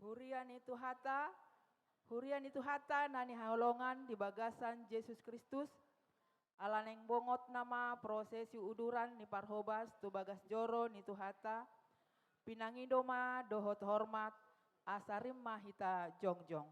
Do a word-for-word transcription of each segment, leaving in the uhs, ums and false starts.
Huria ni Tuhanta, huria ni Tuhanta na hinaholongan di bagasan Jesus Kristus, ala naeng bongot nama prosesi uduran ni parhobas tu bagas joro ni Tuhanta, pinangido ma dohot hormat, asa rima hita jongjong.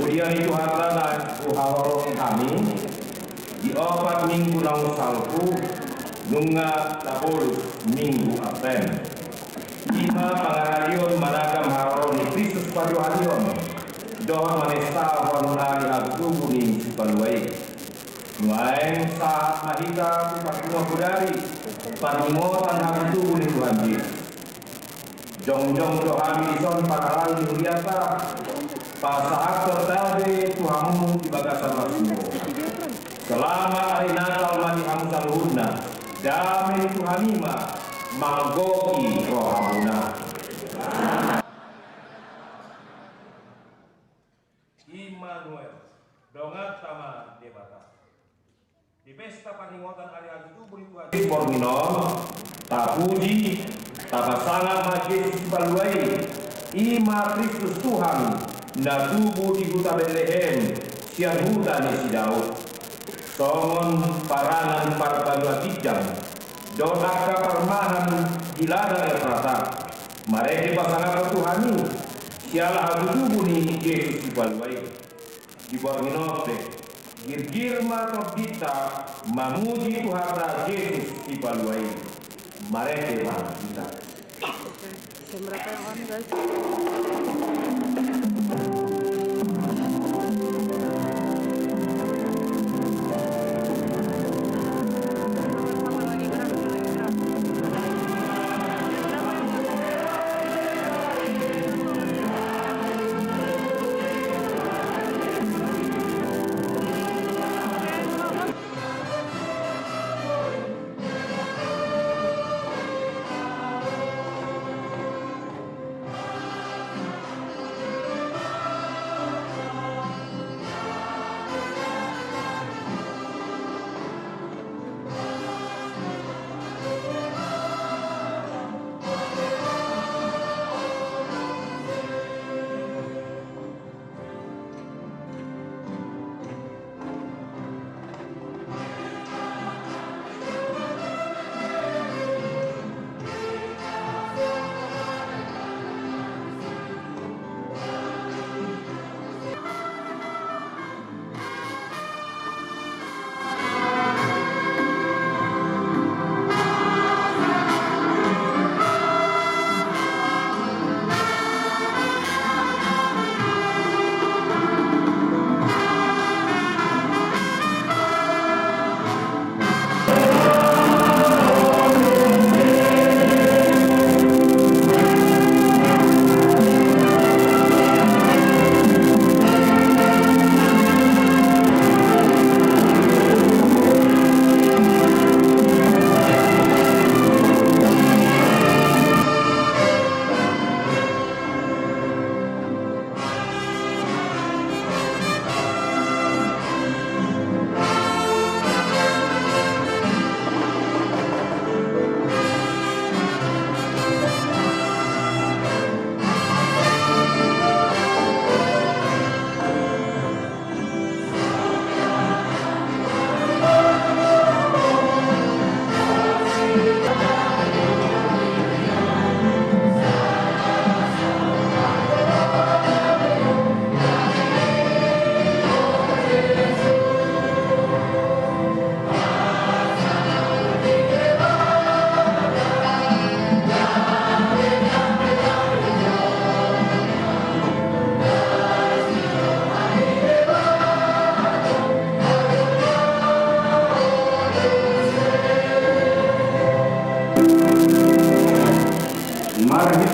Huria ni Tuhanta na huhaholongi hami, di opat minggu naung salpu, nunga tabolus Minggu Advent. I ma pangaralion managam haroro ni Kristus paduahalihon, dohot manestahon ari hatutubu ni Sipalua i. Nuaeng sahat ma hita tu parpunguan bodari, parningotan hatutubu ni Tuhan Jesus. Jongjong do hami dison parhalado ni hurianta, pasahathon gabe tu hamu di bagasan las ni roha. Selamat Ari Natal ma di hamu saluhutna, dame ni Tuhan i ma manggohi rohamuna. Immanuel, donganta ma Debata. Di pesta parningotan ari hatutubu ni Tuhan Jesus borngin on, tapuji, tapasangap ma Jesus Sipalua i, i ma Kristus Tuhan, na tubu di huta Betlehem, sian huta ni si Daud. Songon parangan parbanua ginjang, dohot angka parmahan di ladang Efrata, marende pasangapon Tuhan i, siala hatutubu ni Jesus Sipalua i. Di borngin on pe, girgir ma tondinta, mamuji Tuhanta Jesus Sipalua i. Marende ma hita.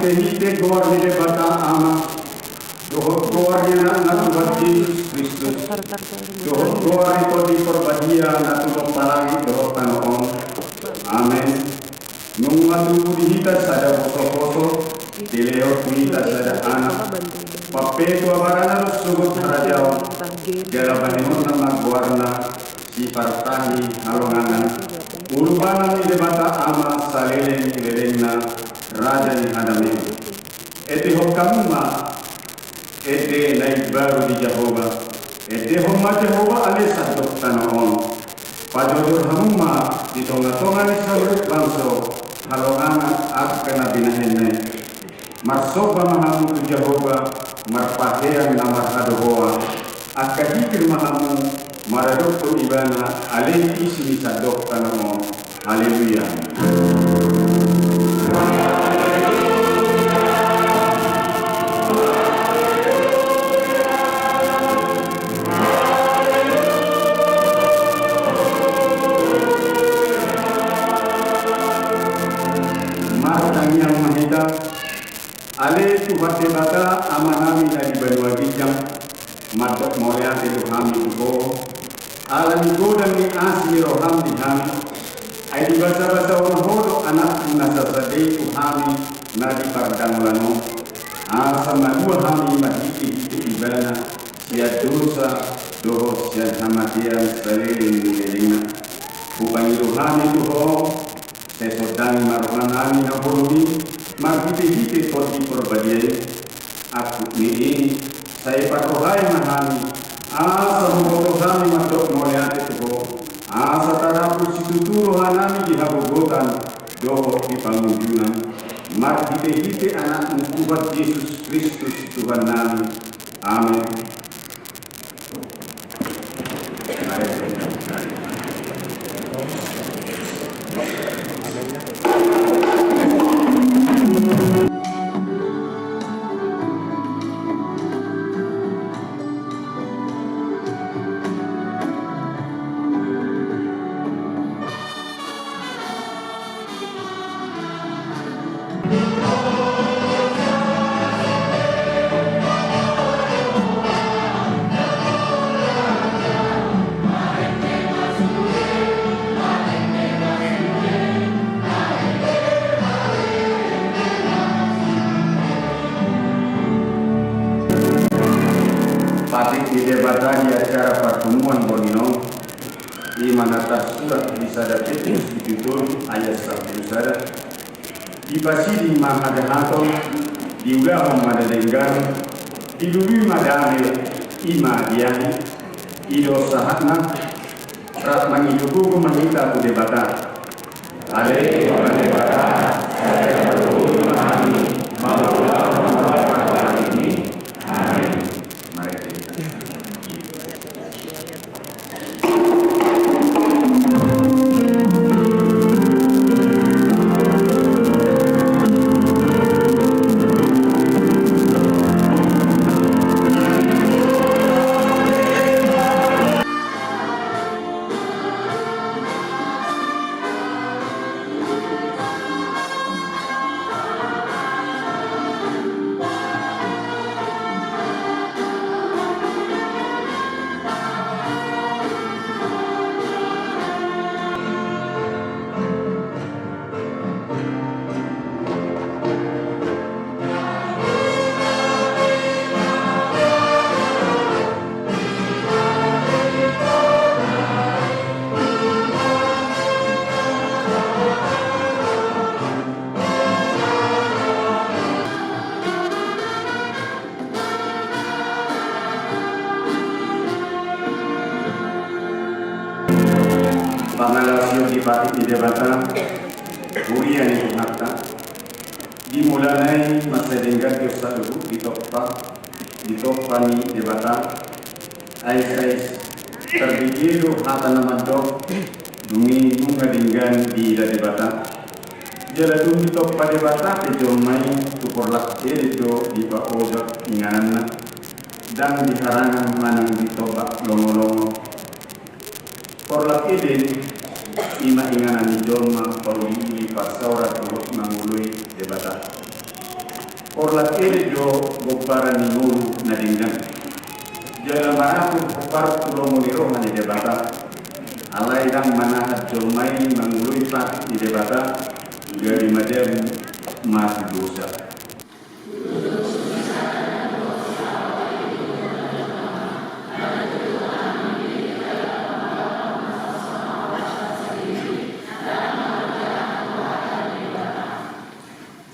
Marhitehite goar ni Debata Ama, dohot goar ni Anakna Tuhan Jesus Kristus, dohot goar ni Tondi Parbadia na tumompa langit dohot tano on. Amen. Nunga tubu di hita sada posoposo, dilehon tu hita sada Anak, pampeto abarana dohot sogot harajaon, jala bahenonna ma goarna, Sipartahi Halongangan, Ulubanan ni Debata Ama saleleng ni lelengna, Raja ni hadameon. Endehon hamu ma ende na imbaru di Jahowa. Endehon ma Jahowa ale sandok tano on. Pajojor hamu ma di tongatonga ni saluhut bangso halongangan angka na binahenna i. Marsomba ma hamu tu Jahowa, marpahean na marhadohoan. Angka hikir ma hamu, maradophon Ibana, ale isi ni sandok tano on. Haleluya. Martangiang ma hita. Ale Tuhan Debata, Amanami na di banua ginjang, mandok mauliate do hami tu Ho, ala ni godang ni asi ni roham di hami, ai dibasabasahon Ho do Anakmu na sasada i tu hami na di pardamolan on, asa malua hami marhitehite Ibana sian dosa dohot sian hamatean saleleng ni lelengna. Hupangido hami tu Ho, sai sondangi ma rohanami na holom i, marhitehite Tondi Parbadia i. Angkup ni i, sai parrohai ma hami, asa huboto hami mandok mauliate tu Ho, asa tarapul situtu rohanami di hagogotan dohot di pangunjunan, marhitehite Anakmu Tuhan Jesus Kristus Tuhannami. Amen. Patik ni Debata di acara parpunguan borngin on, i ma na tarsurat di sada Petrus bindu tolu ayat sampulu sada. Dipasiding ma hajahaton, diulahon ma na denggan, dilului ma dame, i ma diahi. I do sahatna. Rap mangido gogo ma hita tu Debata. Ale Tuhan Debata, sai tarlumobi ma hami mangulahon parpunguan borngin i. Amen. Mari kita. Pangalaosion di patik ni Debata, huria ni Tuhanta. Di mulana i mansai denggan do saluhut ditompa, ditompa ni Debata. Ais, ais, tarbege do hata na mandok, dung i nunga denggan diida Debata. Jala dung ditompa Debata pe jolma i, tu porlak ende do dipaojak ingananna, ndang di harangan manang di tombak longolongo. Porlak ende, i ma inganan ni jolma pauli-uli parsaoran dohot mangoloi Debata. Porlak ende jo gomparan ni ngolu na denggan. Jala maratur hombar tu lomo ni roha ni Debata. Alai ndang manahan jolma i mangoloi patik ni Debata, gabe madabu ma tu dosa.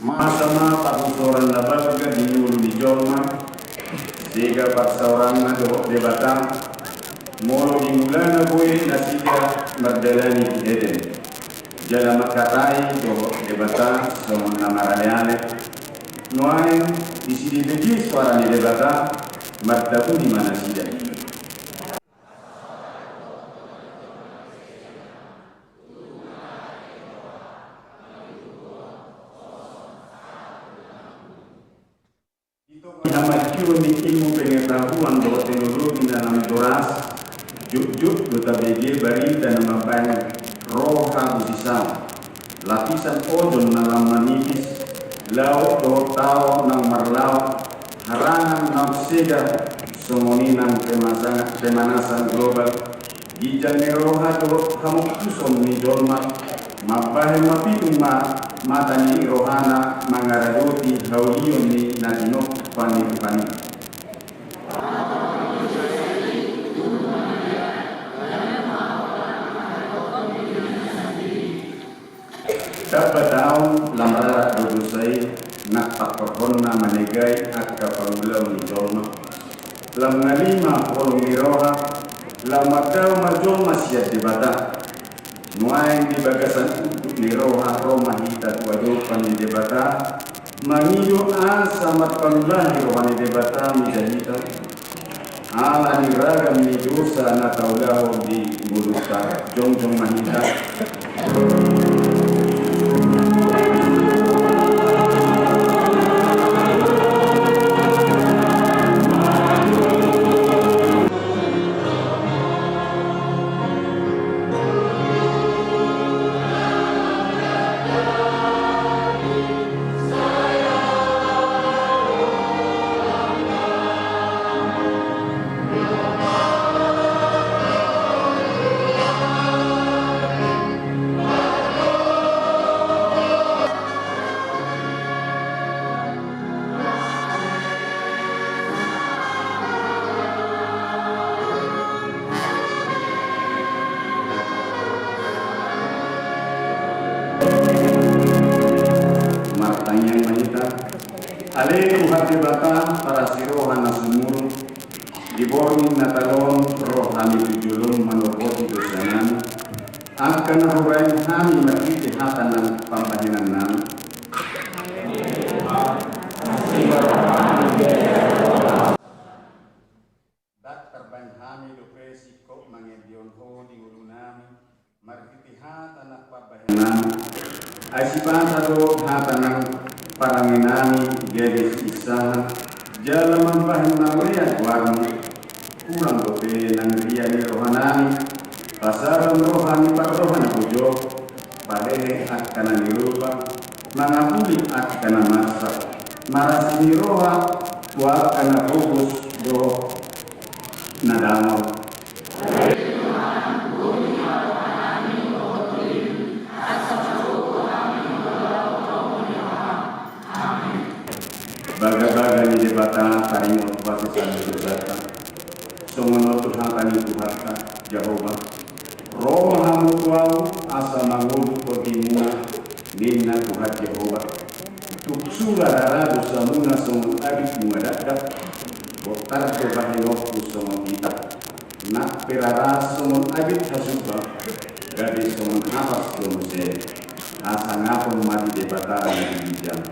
Masa ma parhusoran na balga di ngolu ni jolma, sega parsaoranna dohot Debata, molo di mulana boi nasida mardalani di Eden, jala mangkatai dohot Debata songon na maraleale. Nuaeng disi dibege soara ni Debata, martabuni ma nasida. Di tonga ni hamajuon ni ilmu pengetahuan dohot teknologi na lam doras, jotjot do tabege barita na mambahen roha tu sisau. Lapisan ozon na lam manipis, laut dohot tao naung marlaok, harangan naung segar, songon i nang pemasa-, pemanasan global, ginjang ni roha dohot hamompuson ni jolma, mambahen mapitung ma mata ni rohana mangaradoti haulion ni na tinompa ni Tuhan i. Ndang bataon lam rarat do dosa i, nang pangkorhonna manegai angka pangulaon ni jolma. Lam nalima holong ni roha, lam mandao ma jolma sian Debata. Nuaeng di bagasan unduk ni roha ro ma hita tu adopan ni Debata, mangido asa marpangulahi roha ni Debata mida hita. Ala ni ragam ni dosa na taulahon di ngolunta, jongjong ma hita. Martangiang ma hita. Ale Tuhan Debata, parasi roha na sumurung, di borngin Natal on ro hami tu jolom manorhoti dosanami. Angka na hubahen hami marhite hata nang pambahenannami. Ndang tarbahen hami dope singkop mangendehon Ho di ngolunami, marhite hata nang pambahenannami. Ai sipata do hata nang parangenami gabe siinsahan, jala mambahen mauliate goarmu. Hurang dope nang ria ni rohanami, pasaron roha ni parroha na bujur, pahehe angka na nirupa, mangapuli angka na marsak, marasi ni roha tu angka na pogos dohot na dangol. Bagabaga ni Debata taringot basa sandok dosanta. Songon on do hata ni Tuhanta, Jahowa. Ro ma hamu tu ahu asa mangolu tondimuna, ninna Tuhan Jahowa. Tung sura rara dosamuna songon abit bunga dakdak, bontar do bahenonku songon titah. Nang pe rara songon abit hasumba, gabe songon hapas do muse. Hasangapon ma di Debata na di ginjang.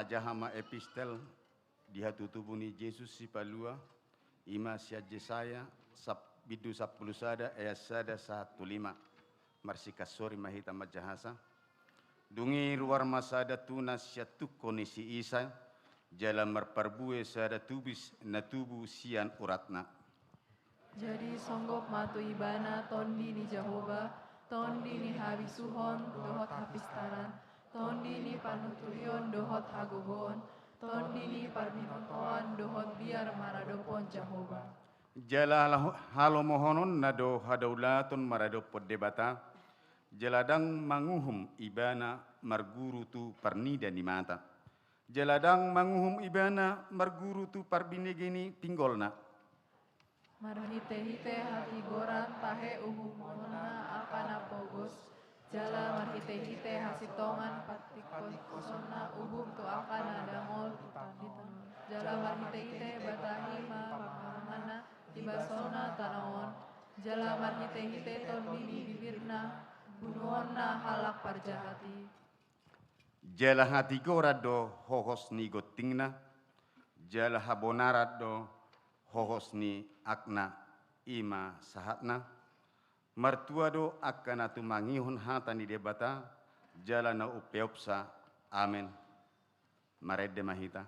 Jaha ma epistel di hatutubu ni Jesus Sipalua, i ma sian Jesaya sap-, bindu sampulu sada ayat sada sahat tu lima, marsikansori ma hita manjahasa. Dung i ruar ma sada tunas sian tungko ni si Isai, jala marparbue sada tubis na tubu sian uratna. Jadi songgop ma tu ibana tondi ni Jahowa, tondi ni habisuhon dohot hapistaran, tondi ni panuturion dohot hagogoon, tondi ni parbinotoan dohot biar maradophon Jahowa. Jala halo-, halomohononna do hadaulaton maradophon Debata, jala ndang manguhum ibana marguru tu parnida ni mata, jala ndang manguhum ibana marguru tu parbinege ni pinggolna. Marhitehite hatigoran tahe uhumonna angka na pogos, jala marhitehite hasintongan patingkotingkosonna uhum tu angka na dangol di tano on. Jala marhitehite batahi ma pamanganna di basona tano on. Jala marhitehite tondi ni bibirna bunuonna halak parjahat i. Jala hatigoran do hohos ni gontingna, jala habonaran do hohos ni akna, i ma sahatna. Martua do angka na tumangihon hata ni Debata, jala na umpeopsa. Amen. Marende ma hita.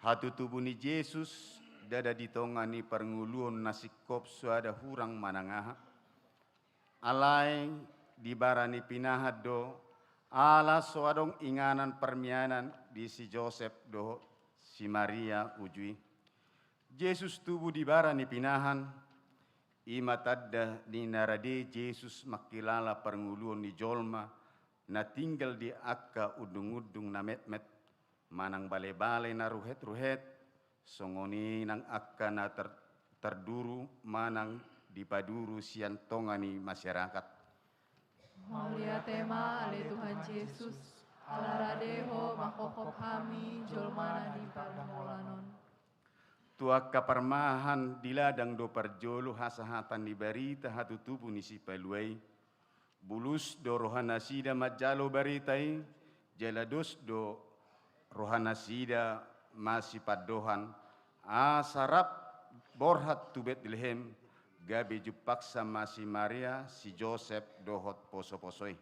Hatutubu ni Jesus, ndada di tonga ni parngoluon na singkop soada hurang manang aha. Alai di bara ni pinahan do, ala so adong inganan parmianan di si Josep dohot si Maria uju i. Jesus tubu di bara ni pinahan, i ma tanda ni na rade Jesus mangkilala parngoluon ni jolma na tinggal di angka undungundung na metmet, manang balebale na ruhetruhet, songon i nang angka na tar-, tarduru manang dipaduru sian tonga ni masyarakat. Mauliate ma ale Tuhan Jesus, ala rade Ho manghophop hami jolma na di pardamolan on. Tu angka parmahan di ladang do parjolo hasahatan ni barita hatutubu ni Sipalua i. Bulus do rohanasida manjalo barita i, jala dos do rohanasida masipandohan, asa rap borhat tu Betlehem, gabe jumpangsa ma si Maria, si Josep dohot posoposo i.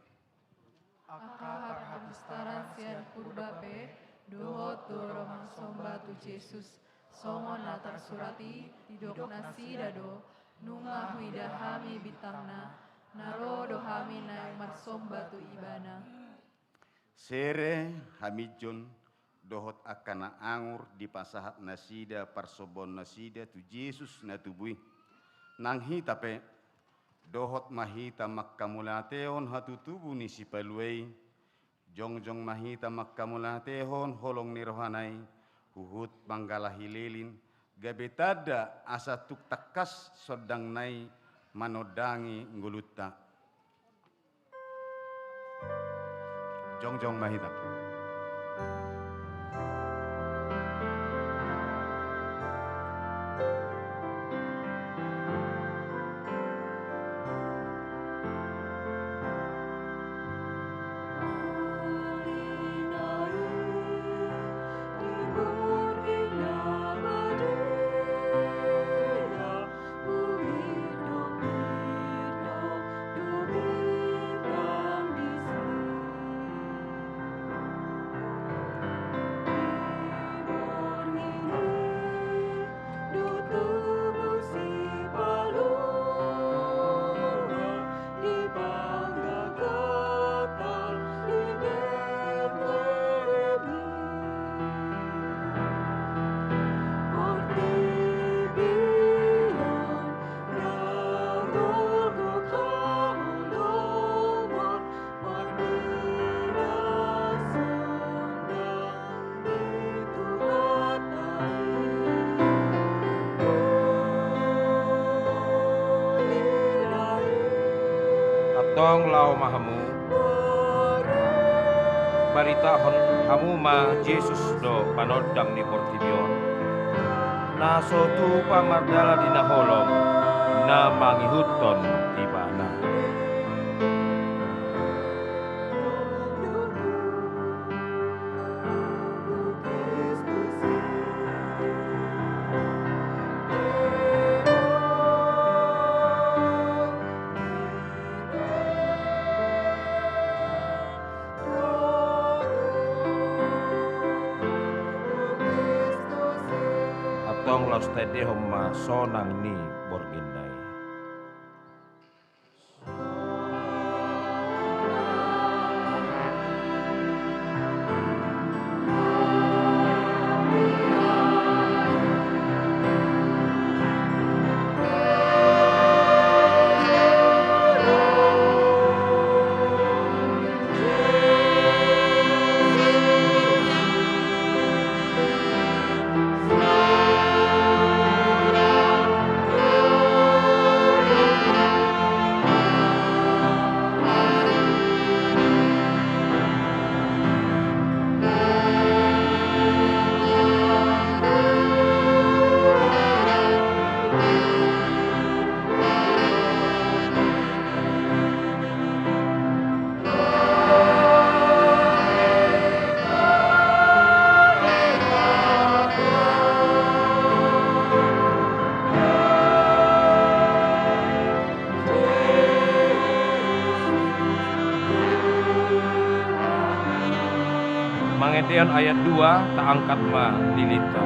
Angka parhapistaran sian Purba pe dohot do ro marsomba tu Jesus, songon na tarsurat i, didok nasida do, nunga huida hami bintangna, na ro do hami naeng marsomba tu ibana. Sere, haminjon, dohot angka na angur dipasahat nasida parsombaon nasida tu Jesus na tubu i. Nang hita pe, dohot ma hita manghamauliatehon hatutubu ni Sipalua i, jongjong ma hita manghamauliatehon holong ni rohana i, huhut manggalahi lilin, gabe tanda asa tung tangkas sondangna i manondangi ngolunta. Jongjong ma hita. Antong laho ma hamu, baritahon hamu ma Jesus do panondang ni portibi on, na so tupa mardalan di na holom, na mangihuthon Ibana. Antong laos taendehon ma sonang ni borngin i. Mangendehon ayat dua, taangkat ma lilinta.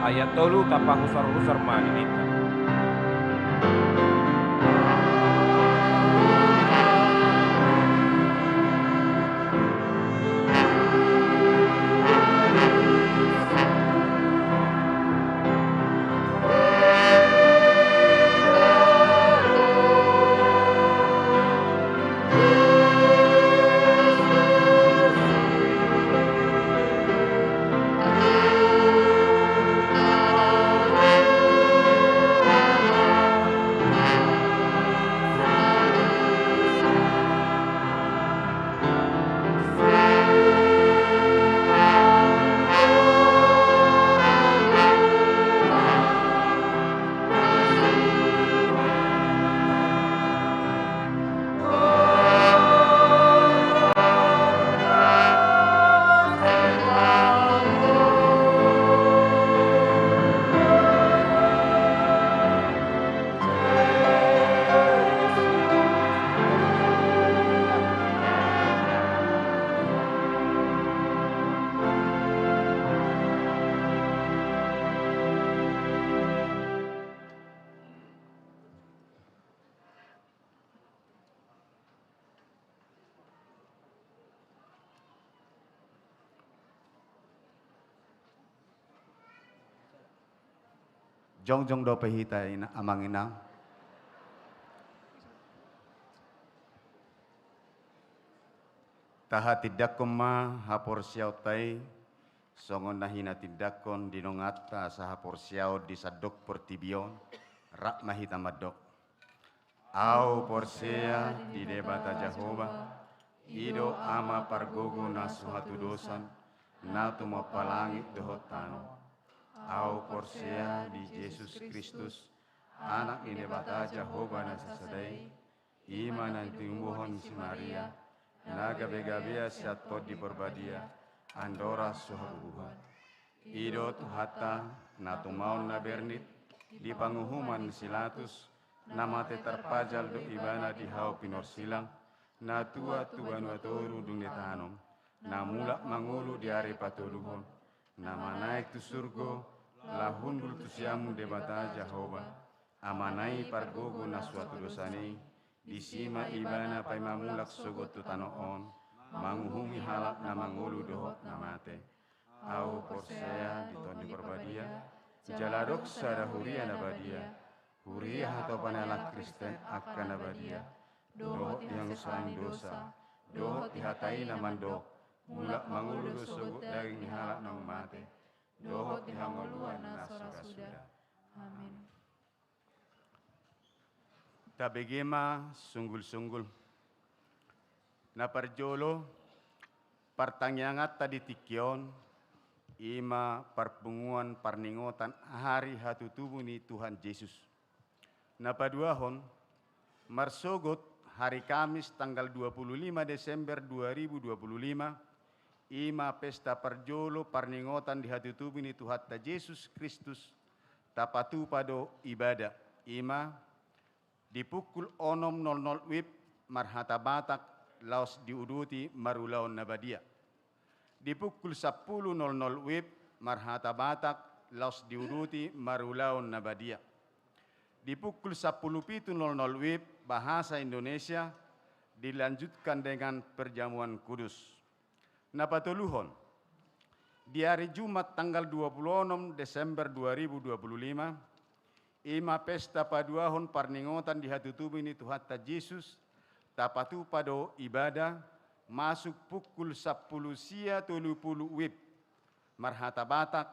Ayat tolu, tapahusar-husar ma lilinta. Jongjong dope hita ina, amang inang. Tahatindangkon ma haporseaonta i, songon na hinatindangkon di nonganta sahaporseaon di sandok portibi on, rap ma hita mandok. Ahu porsea di Debata Jahowa, i do Ama pargogo na so hatudosan, na tumompa langit dohot tano. Ahu porsea di Jesus Kristus, Anak ni Debata Jahowa na sasada i, i ma na tinumbuhon si Maria, na gabegabean sian Tondi Porbadia, andorang so habubuhan. I do Tuhanta, na tumaon na bernit, di panguhuman ni si Latus, na mate tarpajal do ibana di hau pinorsilang, na tuat tu banua toru dung ditanom, na mulak mangolu di ari patoluhon, na manaek tu surgo, laho hundul tu siamun Debata Jahowa, Amana i pargogo na so hatudosan i, disi ma ibana paima mulak sogot tu tano on, manguhumi halak na mangolu dohot na mate. Ahu porsea di Tondi Porbadia, jala adong sada huria na badia, huria hatopan ni halak Kristen angka na badia, dohot di hangoluan dosa, dohot di hata i na mandok, mulak mangolu do sogot daging ni halak naung mate, dohot di hangoluan na so ra suda. Amin. Tabege ma sunggulsunggul. Na parjolo, partangianganta di tingki on, i ma parpunguan parningotan hari hatutubu ni Tuhan Jesus. Na paduahon, marsogot hari Kamis tanggal dua puluh lima Desember dua ribu dua puluh lima, i ma pesta parjolo parningotan di hatutubu ni Tuhanta Jesus Kristus, tapatupa do ibada, i ma di pukul onom nol nol wib marhata Batak laos diuduti marulaon na badia. Di pukul sampulu nol nol wib marhata Batak laos diuduti marulaon na badia. Di pukul sampulu pitu nol nol wib bahasa Indonesia dilanjutkan dengan perjamuan kudus. Na patoluhon, di ari Jumat tanggal dua puluh onom Desember dua ribu dua puluh lima, i ma pesta paduahon parningotan di hatutubu ni Tuhanta Jesus, tapatupa do ibada, masuk pukul sampulu sia tolu pulu wib. Marhata Batak,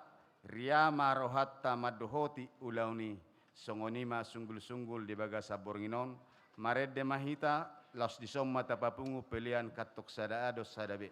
ria ma rohanta mandohoti ulaon i. Songon i ma sunggulsunggul di bagasan borngin on, marende ma hita, laos dison ma tapapungu pelean kantong sada A dohot sada B.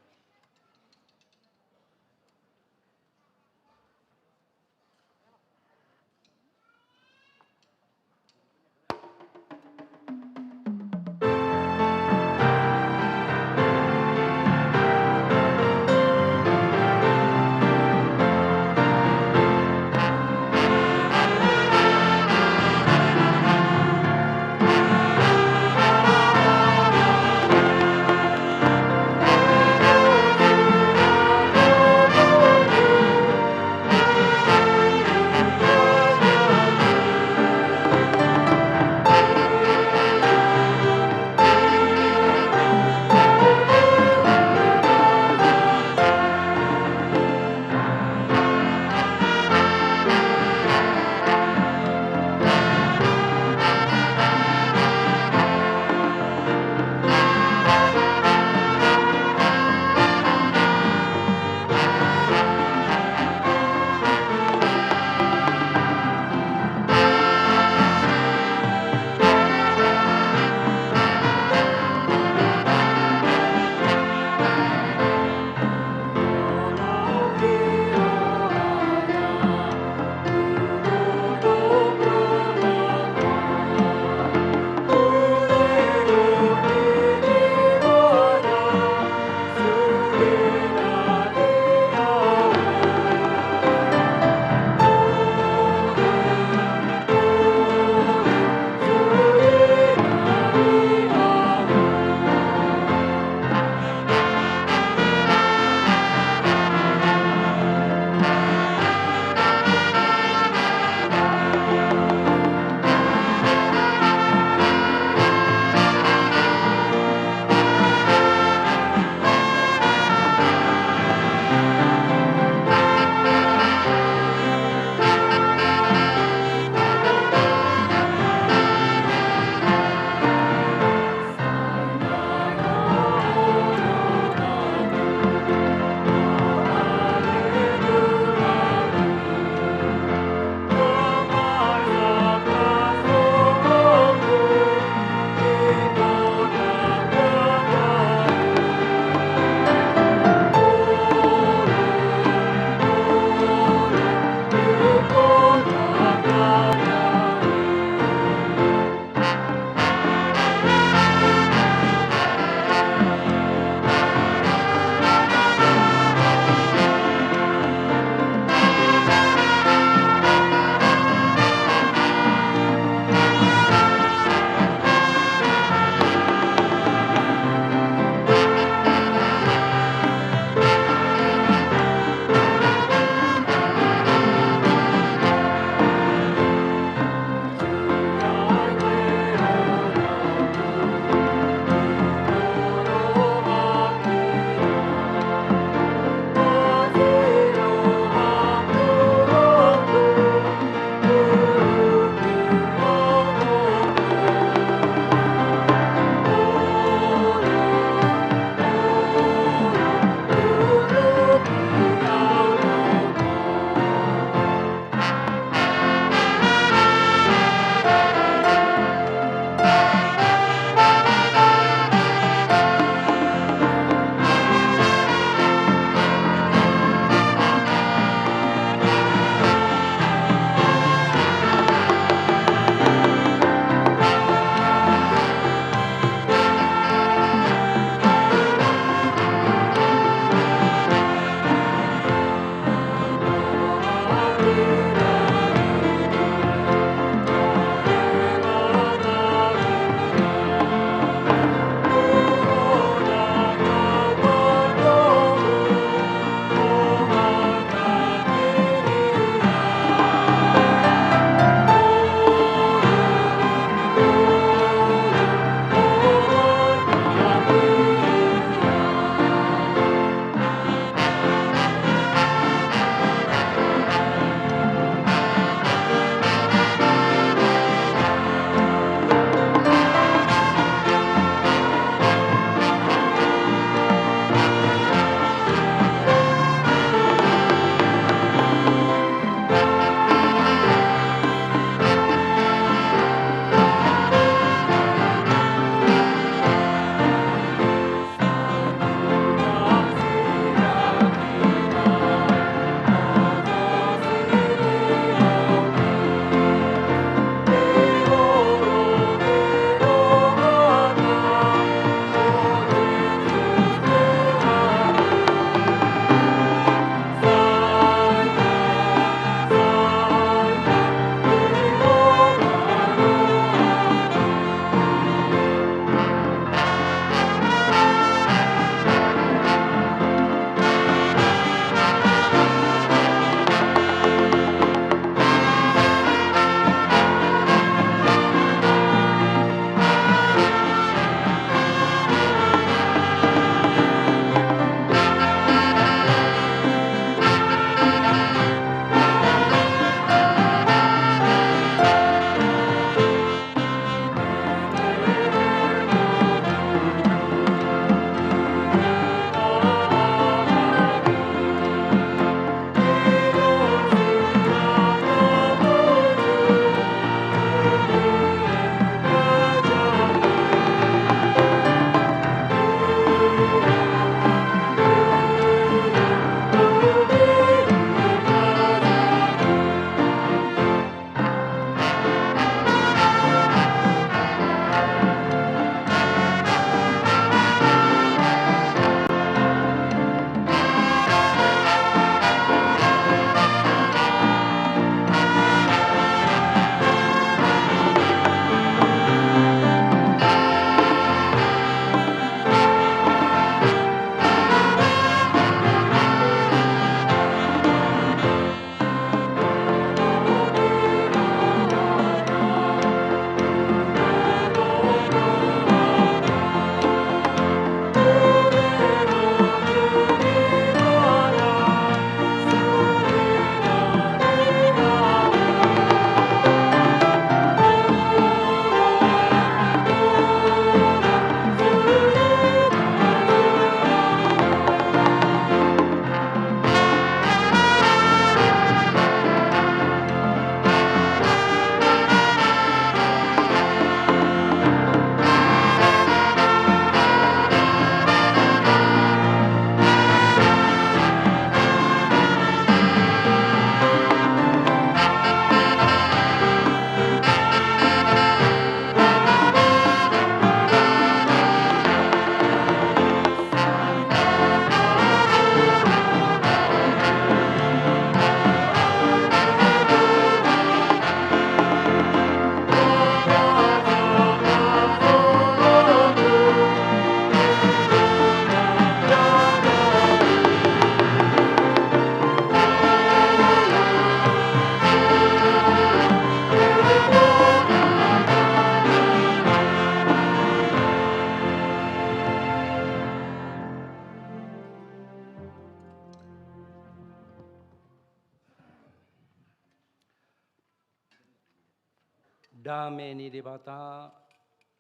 Dame ni Debata,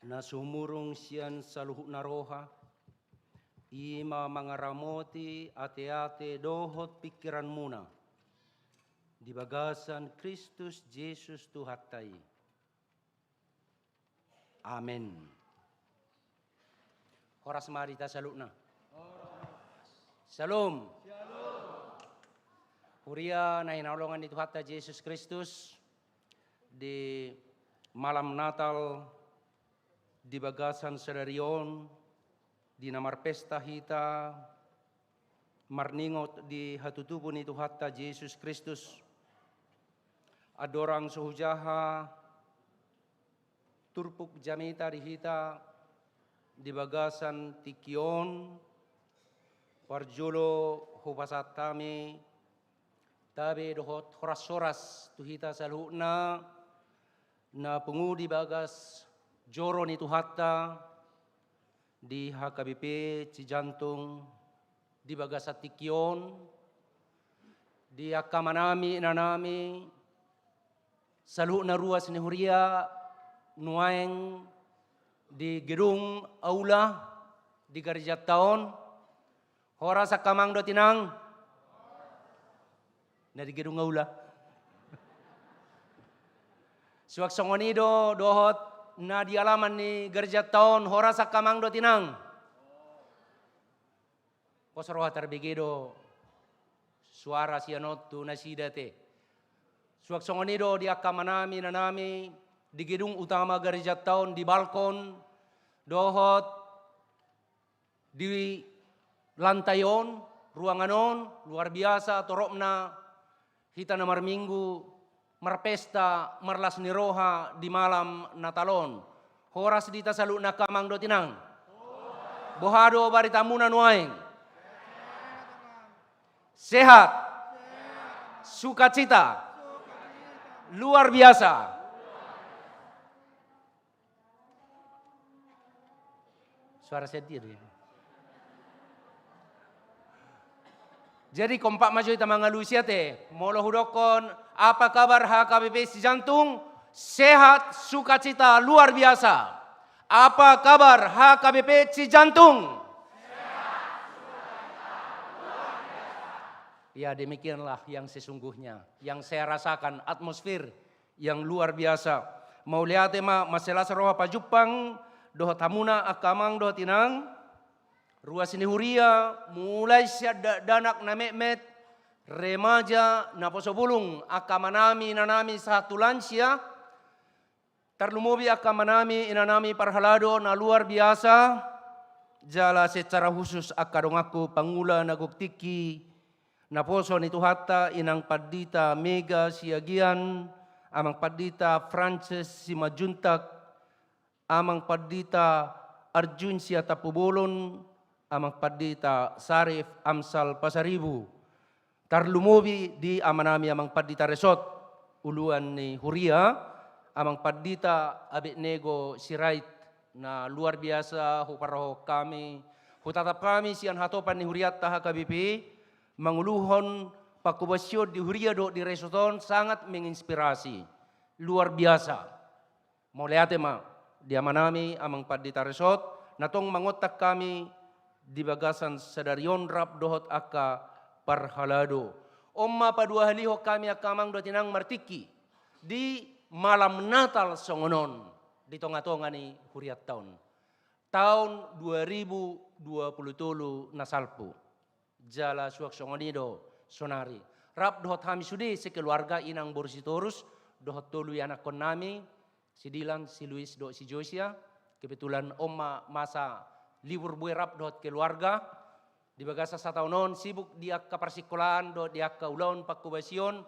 na sumurung sian saluhutna roha, i ma mangaramoti ateate dohot pingkiranmuna di bagasan Kristus Jesus Tuhanta i. Amen. Horas ma di hita saluhutna. Syalom. Huria na hinaholongan ni Tuhanta Jesus Kristus, di malam Natal, di bagasan sadari on, di na marpesta hita, marningot di hatutubu ni Tuhanta Jesus Kristus. Andorang so hujaha turpuk jamita di hita di bagasan tingki on, parjolo hupasahat hami tabe dohot horas-horas tu hita saluhutna, na pungu di bagas joro ni Tuhanta, di H K B P Cijantung, di bagasan tingki on, di angka amanami, inanami, saluhutna ruas ni huria, nuaeng di gedung aula, di garejanta on, horas angka amang dohot inang. Na di gedung aula. Suang songon i do dohot na di alaman ni garejanta on, horas angka amang dohot inang. Pos roha, tarbege do suara sian on tu nasida ate. Suang songon i do di angka amanami, inanami, di gedung utama garejanta on, di balkon, dohot di lantai on, ruangan on, luar biasa toropna hita na marminggu, marpesta, marlas ni roha di malam Natal on. Horas di hita saluhutna angka amang dohot inang. Boha do baritamuna nuaeng? Sehat. Sukacita. Luar biasa. Suara sedih do i. Jadi kompak ma jo hita mangalusi ate. Molo hudokkon, apa kabar H K B P Cijantung? Sehat, sukacita, luar biasa. Apa kabar H K B P Cijantung? Ya, demikianlah yang sesungguhnya, yang saya rasakan, atmosfer yang luar biasa. Mauliate ma, marlas ni roha pajumpang dohot hamuna angka amang dohot inang, ruas ni huria, mulai sian dakdanak na metmet, remaja, naposobulung, angka amanami, inanami, sahat tu lansia, tarlumobi angka amanami, inanami parhalado na luar biasa, jala secara khusus angka donganku pangula na gok tingki, naposo ni Tuhanta, Inang Pandita Mega Siagian, Amang Pandita Francis Simanjuntak, Amang Pandita Arjun Siatapubolon, Amang Pandita Sarif Amsal Pasaribu. Tarlumobi di amanami Amang Pandita Resot, uluan ni huria, Amang Pandita Abednego Sirait, na luar biasa huparrohahon hami, hutatap hami sian hatopan ni hurianta H K B P, manguluhon pangkobasion di huria dohot di resot on, sangat menginspirasi. Luar biasa. Mauliate ma di amanami Amang Pandita Resot, na tong mangontak hami di bagasan sadari on rap dohot angka parhalado. On ma paduahalihon hami angka amang dohot inang martingki di malam Natal songon on di tonga-tonga ni hurianta on. Taon dua ribu dua puluh tolu na salpu. Jala suang songon i do sonari. Rap dohot hami sude sekeluarga, inang boru Sitorus, dohot tolu ianakkonnami, si Dilan, si Luis dohot si Josia. Kebetulan on ma masa libur bue rap dohot keluarga. Di bagasan sataon on sibuk di angka parsikolaan dohot di angka ulaon pangkobasion,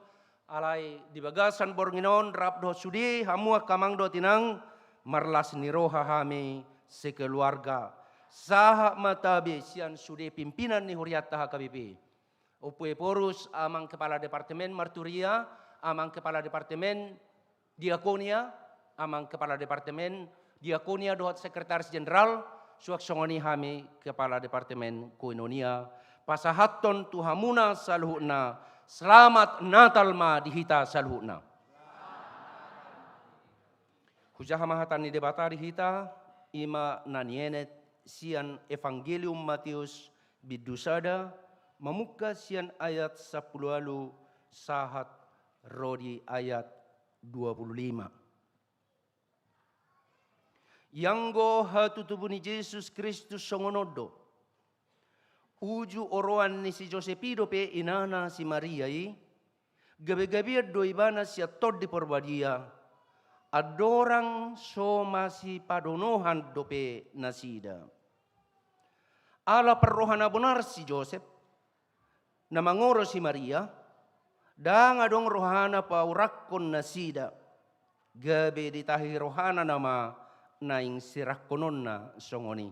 alai di bagasan borngin on rap dohot sude hamu angka amang dohot inang, marlas ni roha hami sekeluarga. Sahat ma tabe sian sude pimpinan ni hurianta H K B P. Ompu Ephorus, Amang Kepala Departemen Marturia, Amang Kepala Departemen Diakonia, Amang Kepala Departemen Diakonia dohot Sekretaris Jenderal, suang songon i hami Kepala Departemen Koinonia, pasahathon tu hamuna saluhutna, selamat Natal ma di hita saluhutna. Hujaha ma hata ni Debata di hita, i ma na nienet sian Evangelium Mateus bindu sada, mamungka sian ayat sampulu ualu sahat ro di ayat dua pulu lima. Ianggo hatutubu ni Jesus Kristus songon on do. Uju oroan ni si Josep i dope inana si Maria i, gabe-gabean do ibana sian Tondi Porbadia, andorang so masipadonohan dope nasida. Ala parroha na bonar si Josep, na mangoro si Maria, ndang adong rohana paurakkon nasida, gabe ditahi rohana nama naeng sirangkononna songon i.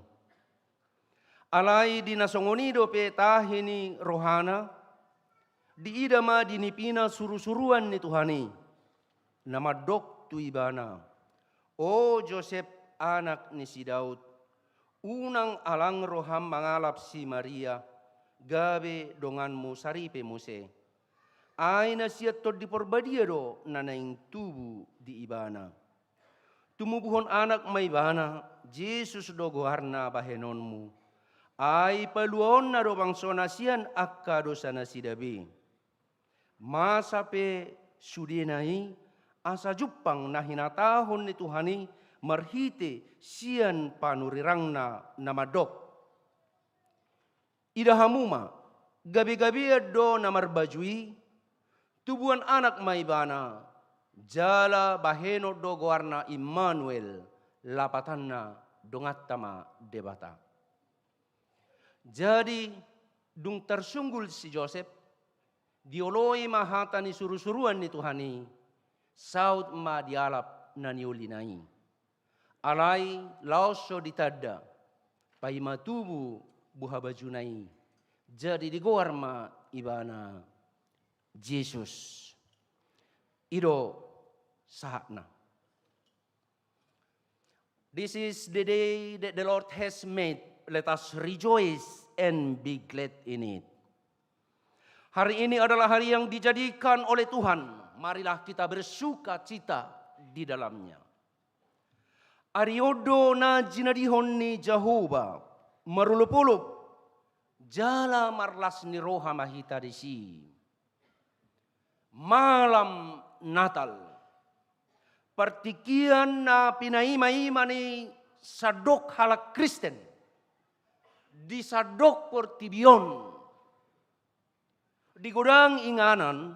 Alai di na songon i dope tahi ni rohana, diida ma di nipina surusuruan ni Tuhan i, na mandok tu ibana: O Josep, anak ni si Daud, unang alang roham mangalap si Maria, gabe donganmu saripe muse. Ai na sian Tondi Porbadia do na naeng tubu di ibana. Tumubuhon anak ma ibana, Jesus do goarna bahenonmu. Ai paluaonna do bangsona sian angka dosanasida be. Masa pe sudena i, asa jumpang na hinatahon ni Tuhan i marhite sian panurirangna na mandok: Ida hamu ma, gabe-gabean do na marbaju i, tubuan anak ma ibana, jala bahenon do goarna Immanuel, lapatanna: Donganta ma Debata. Jadi, dung tarsunggul si Josep, dioloi ma hata ni surusuruan ni Tuhan i, saut ma dialap na niolina i. Alai laos so ditanda, paima tubu buhabajuna i, jadi digoar ma ibana Jesus. I do sahatna. This is the day that the Lord has made. Let us rejoice and be glad in it. Hari ini adalah hari yang dijadikan oleh Tuhan. Marilah kita bersukacita di dalamnya. Ari on do na jinadihon ni Jahowa, marolopolop jala marlas ni roha ma hita disi. Malam Natal. Partingkian na pinaimaima ni sandok halak Kristen di sandok portibi on, di godang inganan,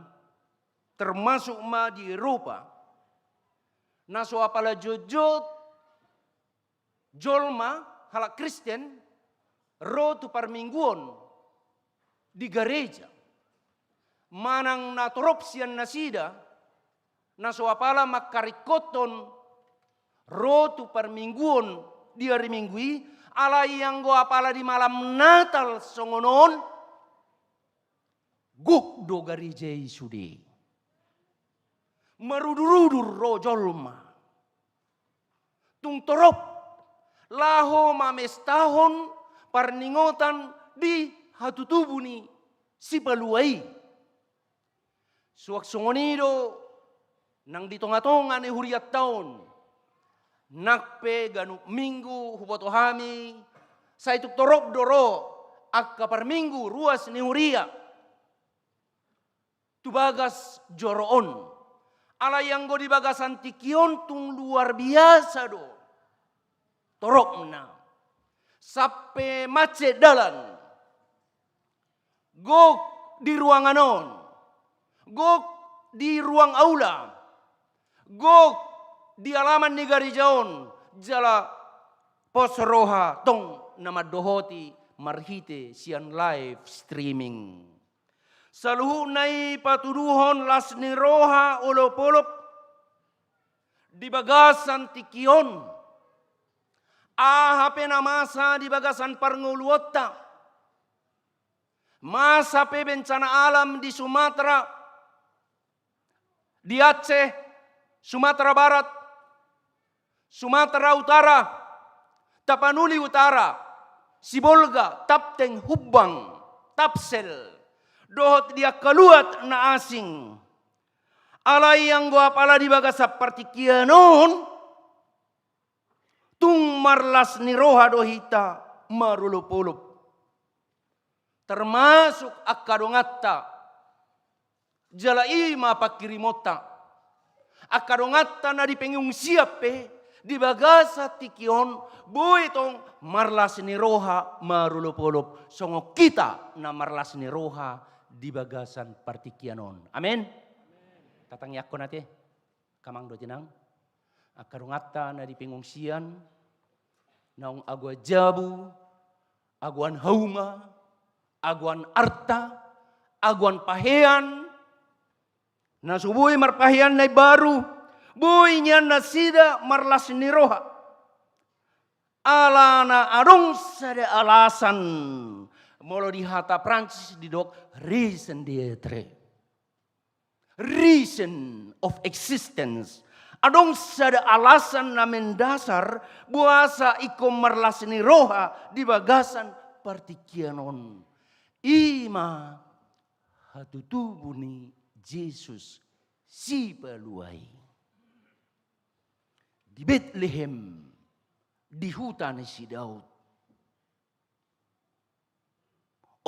termasuk ma di Eropa, na so apala jotjot jolma, halak Kristen, ro tu parmingguon di gareja. Manang na torop sian nasida, na so apala mangkaringkothon ro tu parmingguon di ari Minggu i, alai anggo apala di malam Natal songon on, gok do gareja i sude. Marudurudur ro jolma. Tung torop laho mamestahon parningotan di hatutubu ni Sipalua i. Suang songon i do nang di tongatonga ni hurianta on. Nang pe ganup Minggu huboto hami, sai tung torop do ro angka parminggu ruas ni huria tu bagas joro on. Alai anggo di bagasan tingki on tung luar biasa do toropna. Sampe macet dalan. Gok di ruangan on. Gok di ruang aula. Gok di alaman ni gareja on. Jala pos roha tong na mandohoti marhite sian live streaming. Saluhutna i patuduhon las ni roha olopolop di bagasan tingki on. Aha pe na masa di bagasan parngoluonta. Masa pe bencana alam di Sumatera, di Aceh, Sumatera Barat, Sumatera Utara, Tapanuli Utara, Sibolga, Tapteng, Humbang, Tapsel, dohot di angka luat na asing. Alai anggo apala di bagasan partingkian on, Marlas ni roha do hita marolopolop, termasuk angka donganta. Jala i ma panghirimonta. Angka donganta na di pengungsian pe, di bagasan tingki on, boi tong marlas ni roha marolopolop songon hita na marlas ni roha di bagasan partingkian on. Amen. Tatangiangkon ate. Amang dohot inang, angka donganta na di pengungsian, naung agoan jabu, agoan hauma, agoan arta, agoan pahean, na so boi marpahean na imbaru, boi nian nasida marlas ni roha. Alana adong sada alasan, molo di hata Prancis didok raison d'être. Reason of existence. Adong sada alasan na mendasar boasa ingkon marlas ni roha di bagasan partingkian on. I ma hatutubu ni Jesus Sipalua i di Betlehem, di huta ni si Daud.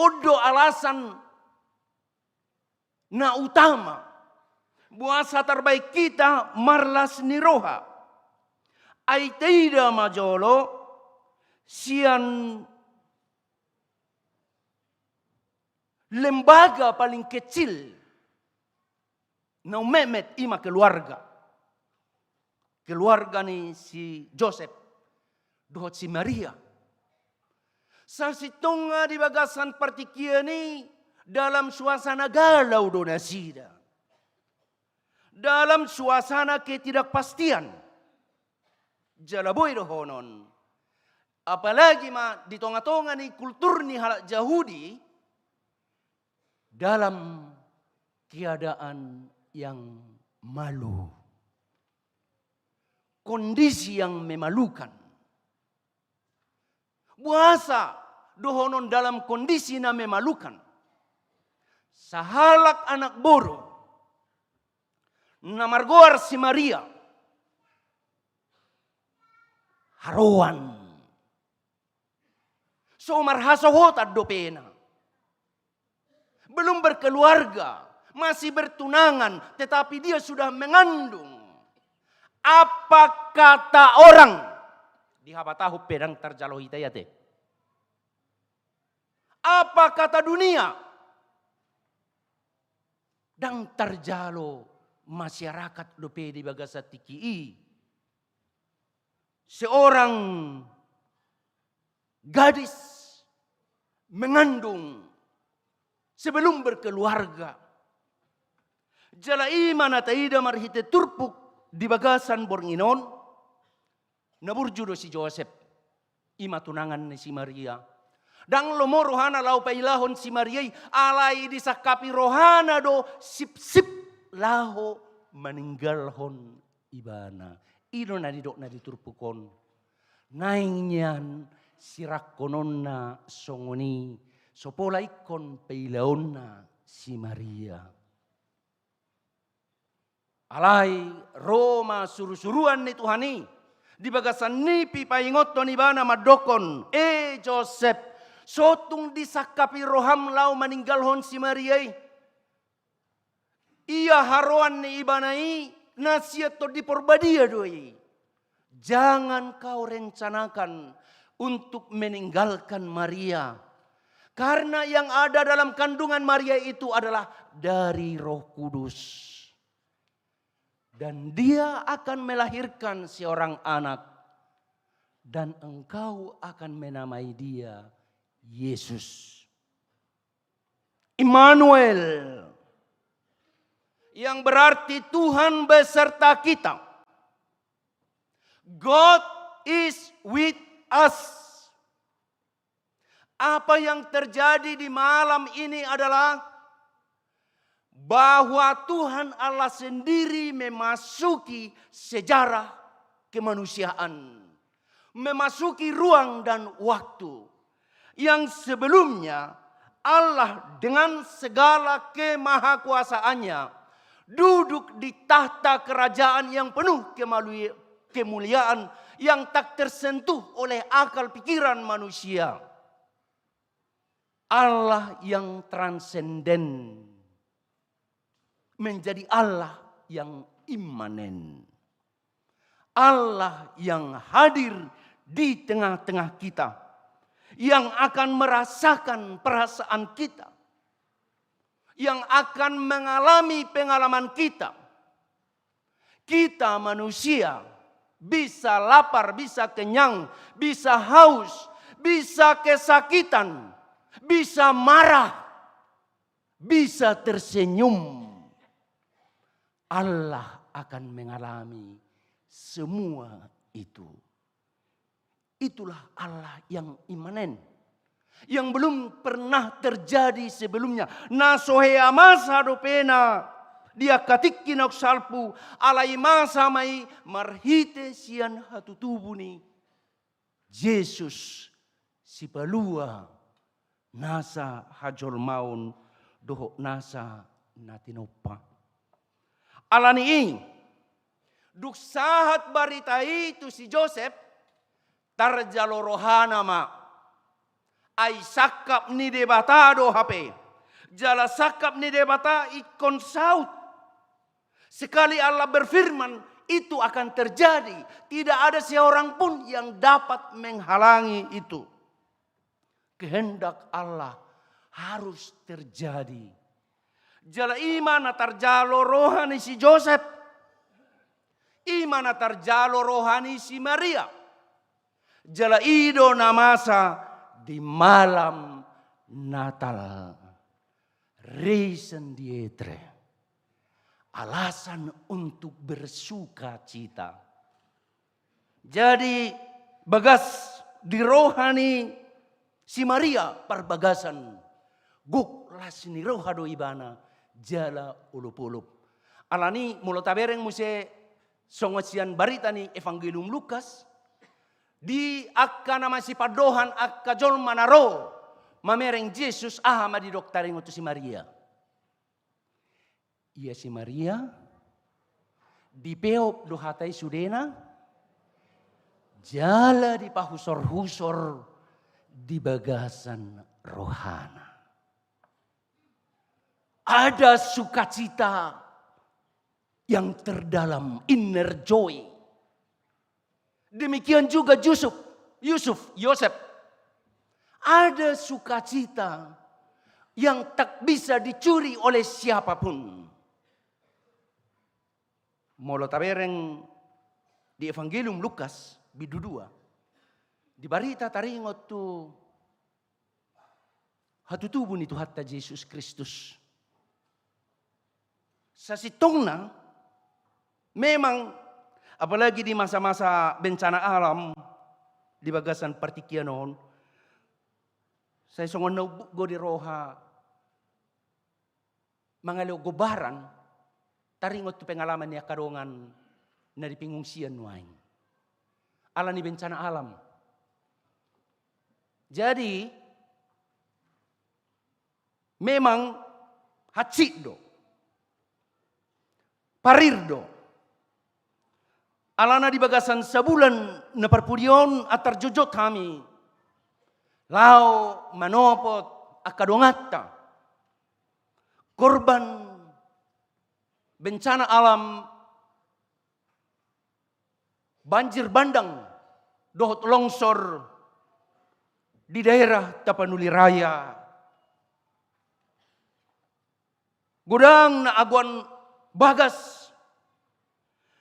On do alasan na utama boasa tarbaen hita marlas ni roha. Ai taida ma jolo sian lembaga paling kecil naung metmet, i ma keluarga. Keluarga ni si Josep dohot si Maria. Sasintongna di bagasan partingkian i dalam suasana galau do nasida. Dalam suasana ketidakpastian. Jala boi dohonon. Apalagi ma di tongatonga ni kultur ni halak Jahudi, dalam keadaan yang malu. Kondisi yang memalukan. Boasa dohonon dalam kondisi na memalukan? Sahalak anak boru na margoar si Maria haroan. So marhasohotan dopena. Belum berkeluarga, masih bertunangan, tetapi dia sudah mengandung. Apa kata orang? Di habatahon pe ndang tarjalo hita i ate. Apa kata dunia? Ndang tarjalo masyarakat dope di bagasan tingki i. Seorang gadis mengandung sebelum berkeluarga. Jala i ma na taida marhite turpuk di bagasan borngin on, na burju do si Josep, i ma tunangan ni si Maria. Ndang lomo rohana laho pailahon si Maria i, alai disangkapi rohana do sipsip laho maninggalhon ibana. I do na nidokna di turpuk on. Naeng nian sirangkononna songon i, so pola ingkon pailaonna si Maria. Alai ro ma surusuruan ni Tuhan i di bagasan ni pipaingothon ibana mandokhon, e Josep, so tung disangkapi roham laho maninggalhon si Maria i? Ia haroan ni ibana i na sian Tondi Porbadia do i. Jangan kau rencanakan untuk meninggalkan Maria. Karena yang ada dalam kandungan Maria itu adalah dari Roh Kudus. Dan dia akan melahirkan seorang anak, dan engkau akan menamai dia Yesus. Immanuel, yang berarti Tuhan beserta kita. God is with us. Apa yang terjadi di malam ini adalah bahwa Tuhan Allah sendiri memasuki sejarah kemanusiaan, memasuki ruang dan waktu yang sebelumnya Allah dengan segala kemahakuasaannya duduk di tahta kerajaan yang penuh kemalui-, kemuliaan yang tak tersentuh oleh akal pikiran manusia. Allah yang transenden menjadi Allah yang imanen. Allah yang hadir di tengah-tengah kita, yang akan merasakan perasaan kita, yang akan mengalami pengalaman kita. Kita manusia bisa lapar, bisa kenyang, bisa haus, bisa kesakitan, bisa marah, bisa tersenyum. Allah akan mengalami semua itu. Itulah Allah yang imanen, yang belum pernah terjadi sebelumnya. Na so hea masa dope na di angka tingki na salpu, alai masa ma i marhite sian hatutubu ni Jesus, Sipalua nasa hajolmaon dohot nasa na tinompa. Ala ni i, dung sahat barita i tu si Josep, tarjalo rohana ma. Ai sangkap ni Debata do hape. Jala sangkap ni Debata ingkon saut. Sekali Allah berfirman, itu akan terjadi. Tidak ada seorang pun yang dapat menghalangi itu. Kehendak Allah harus terjadi. Jala i ma na tarjalo roha ni si Josep. I ma na tarjalo roha ni si Maria. Jala i do na masa di malam Natal. Raison d'être. Alasan untuk bersukacita. Jadi, bagas di roha ni si Maria parbagasan. Gok las ni roha do ibana jala olopolop. Ala ni molo tabereng muse songon sian barita ni Evangelium Lukas, di angka na masipandohan angka jolma na ro mamereng Jesus, aha ma didok taringot tu si Maria. Ia si Maria, dipeop do hata i sudena, jala dipahusor-husor di bagasan rohana. Ada sukacita yang terdalam, inner joy. Demikian juga Yusuf, Yusuf, Yosep. Ada sukacita yang tak bisa dicuri oleh siapapun. Molo tabereng di Evangelium Lukas, bindu dua, di barita taringot tu hatutubu ni Tuhanta Jesus Kristus. Sasintongna, memang, apalagi di masa-masa bencana alam di bagasan partingkian on, sai songon na umbuk do di roha mangalehon gombaran, taringot tu pengalaman ni angka dongan na di pengungsian nuaeng. Ala ni bencana alam. Jadi, memang hansit do. Parir do. Alana di bagasan sabulan na parpudi on antar jotjot hami. Laho manopot angka donganta. Korban bencana alam banjir bandang dohot longsor di daerah Tapanuli Raya. Godang na agoan bagas,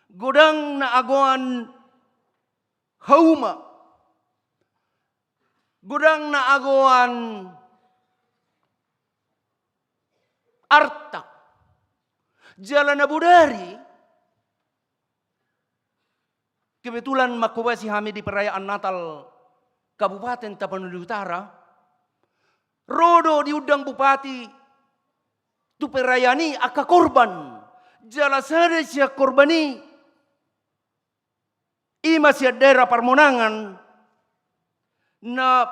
godang na agoan hauma, godang na agoan arta. Jala na bodari, kebetulan manghobasi hami di perayaan Natal Kabupaten Tapanuli Utara, ro do diundang Bupati tu perayaan i angka korban. Jala sada sian korban i, i ma sian daerah Parmonangan, na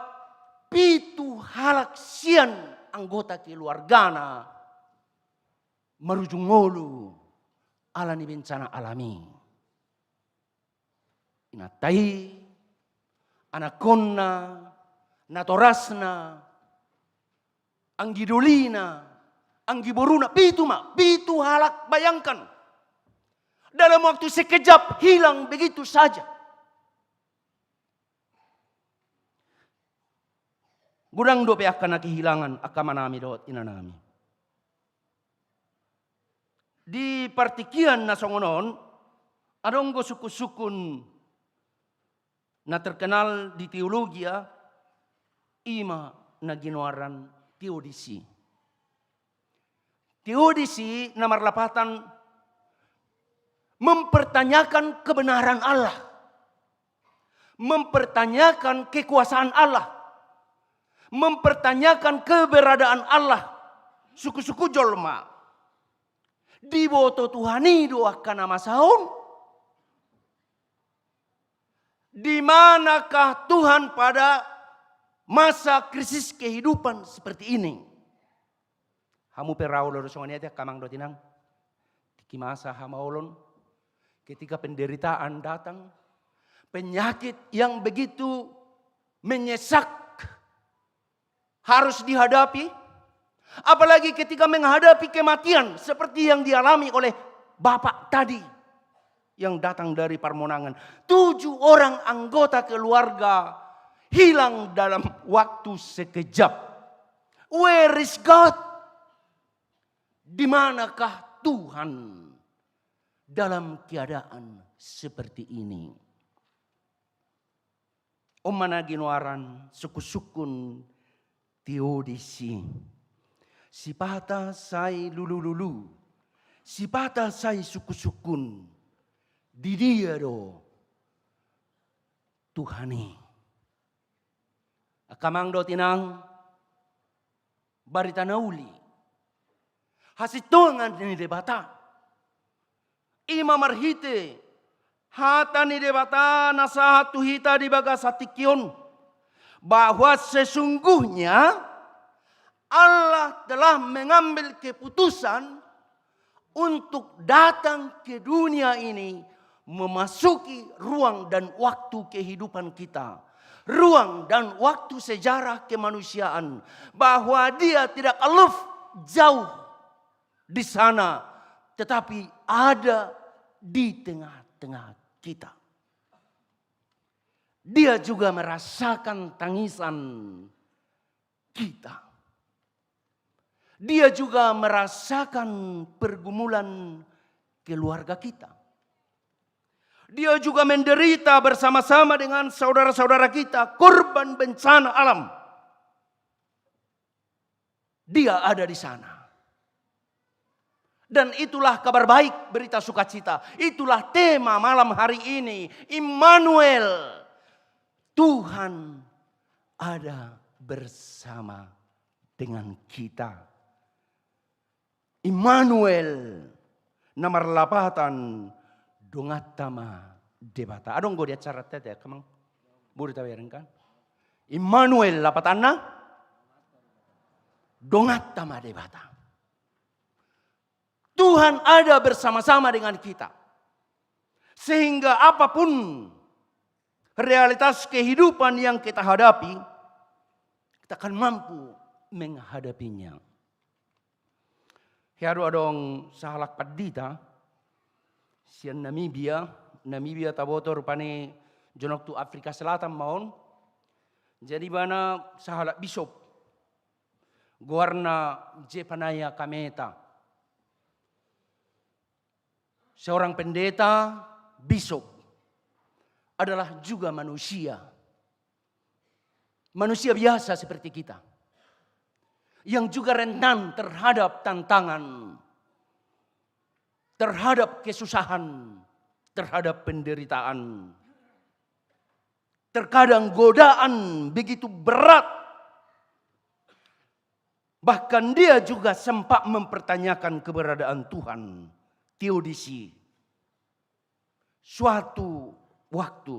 pitu halak sian anggota keluargana marujung ngolu ala ni bencana alam i. inanta i, anakkonna, natorasna, anggi dolina, anggi boruna, pitu ma, pitu halak, bayangkan. Dalam waktu sekejap hilang begitu saja. Godang dope angka na kehilangan, angka amanami dohot inanami. Di partingkian na songon on, adong do sungkun-sungkun na terkenal di teologia, i ma na ginoaran teodisi. Teodisi na marlapatan mempertanyakan kebenaran Allah, mempertanyakan kekuasaan Allah, mempertanyakan keberadaan Allah. Sungkun-sungkun jolma, diboto Tuhan i do angka na masa on? Di manakah Tuhan pada masa krisis kehidupan seperti ini? Hamu pe ra olo do songon i ate, angka amang dohot inang. Tingki masa hamaolon, ketika penderitaan datang, penyakit yang begitu menyesak harus dihadapi, apalagi ketika menghadapi kematian seperti yang dialami oleh bapak tadi yang datang dari Parmonangan. Tujuh orang anggota keluarga hilang dalam waktu sekejap. Where is God? Di manakah Tuhan dalam keadaan seperti ini? On ma na ginoaran sungkun-sungkun teodisi. Sipata sai lulululu, sipata sai sungkun-sungkun, di dia do Tuhan i? Angka amang dohot inang, barita na uli, hasintongan ni Debata. I ma marhite hata ni Debata na sahat tu hita di bagasan tingki on, bahwa sesungguhnya Allah telah mengambil keputusan untuk datang ke dunia ini, memasuki ruang dan waktu kehidupan kita, ruang dan waktu sejarah kemanusiaan, bahwa Dia tidak aloof, jauh di sana, tetapi ada di tengah-tengah kita. Dia juga merasakan tangisan kita. Dia juga merasakan pergumulan keluarga kita. Dia juga menderita bersama-sama dengan saudara-saudara kita korban bencana alam. Dia ada di sana. Dan itulah kabar baik, berita sukacita. Itulah tema malam hari ini, Immanuel. Tuhan ada bersama dengan kita. Immanuel, na marlapatan donganta ma Debata. Adong do di acara ate, angka amang? Boi tabereng kan? Immanuel lapatanna, donganta ma Debata. Tuhan ada bersama-sama dengan kita. Sehingga apapun realitas kehidupan yang kita hadapi, kita akan mampu menghadapinya. Hea do adong sahalak pandita sian Namibia. Namibia taboto rupani jonok tu Afrika Selatan ma on. Jadi ibana sahalak bisop, goarna Jephanaya Kameta, seorang pendeta, bisop, adalah juga manusia. Manusia biasa seperti kita, yang juga rentan terhadap tantangan, terhadap kesusahan, terhadap penderitaan. Terkadang godaan begitu berat. Bahkan dia juga sempat mempertanyakan keberadaan Tuhan. Teodisi. Suatu waktu,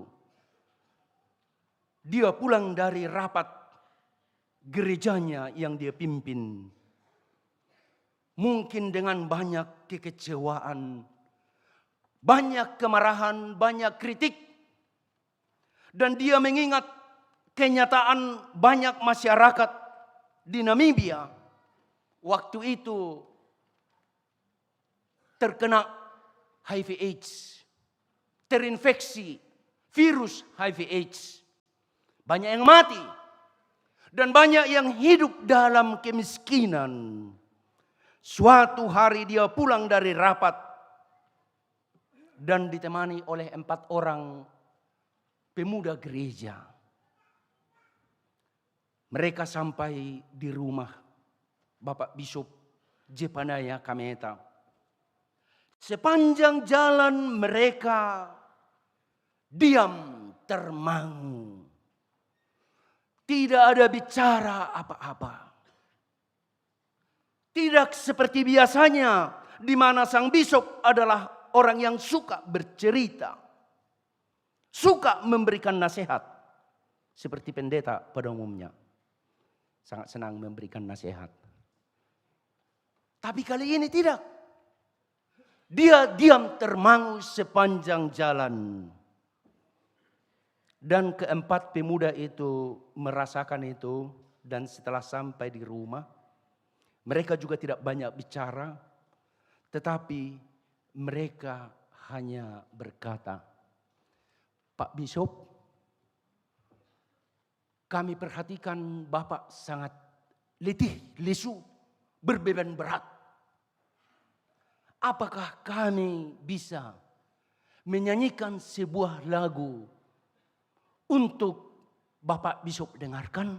dia pulang dari rapat gerejanya yang dia pimpin. Mungkin dengan banyak kekecewaan, banyak kemarahan, banyak kritik. Dan dia mengingat kenyataan banyak masyarakat di Namibia waktu itu terkena H I V AIDS, terinfeksi virus H I V AIDS. Banyak yang mati dan banyak yang hidup dalam kemiskinan. Suatu hari dia pulang dari rapat dan ditemani oleh empat orang pemuda gereja. Mereka sampai di rumah Bapak Bisop Jepanaya Kameta. Sepanjang jalan mereka diam termangu. Tidak ada bicara apa-apa. Tidak seperti biasanya, di mana sang bisop adalah orang yang suka bercerita, suka memberikan nasihat, seperti pendeta pada umumnya. Sangat senang memberikan nasihat. Tapi kali ini tidak. Dia diam termangu sepanjang jalan. Dan keempat pemuda itu merasakan itu, dan setelah sampai di rumah, mereka juga tidak banyak bicara, tetapi mereka hanya berkata, "Pak Bisop, kami perhatikan Bapak sangat letih, lesu, berbeban berat. Apakah kami bisa menyanyikan sebuah lagu untuk Bapak Bisop dengarkan?"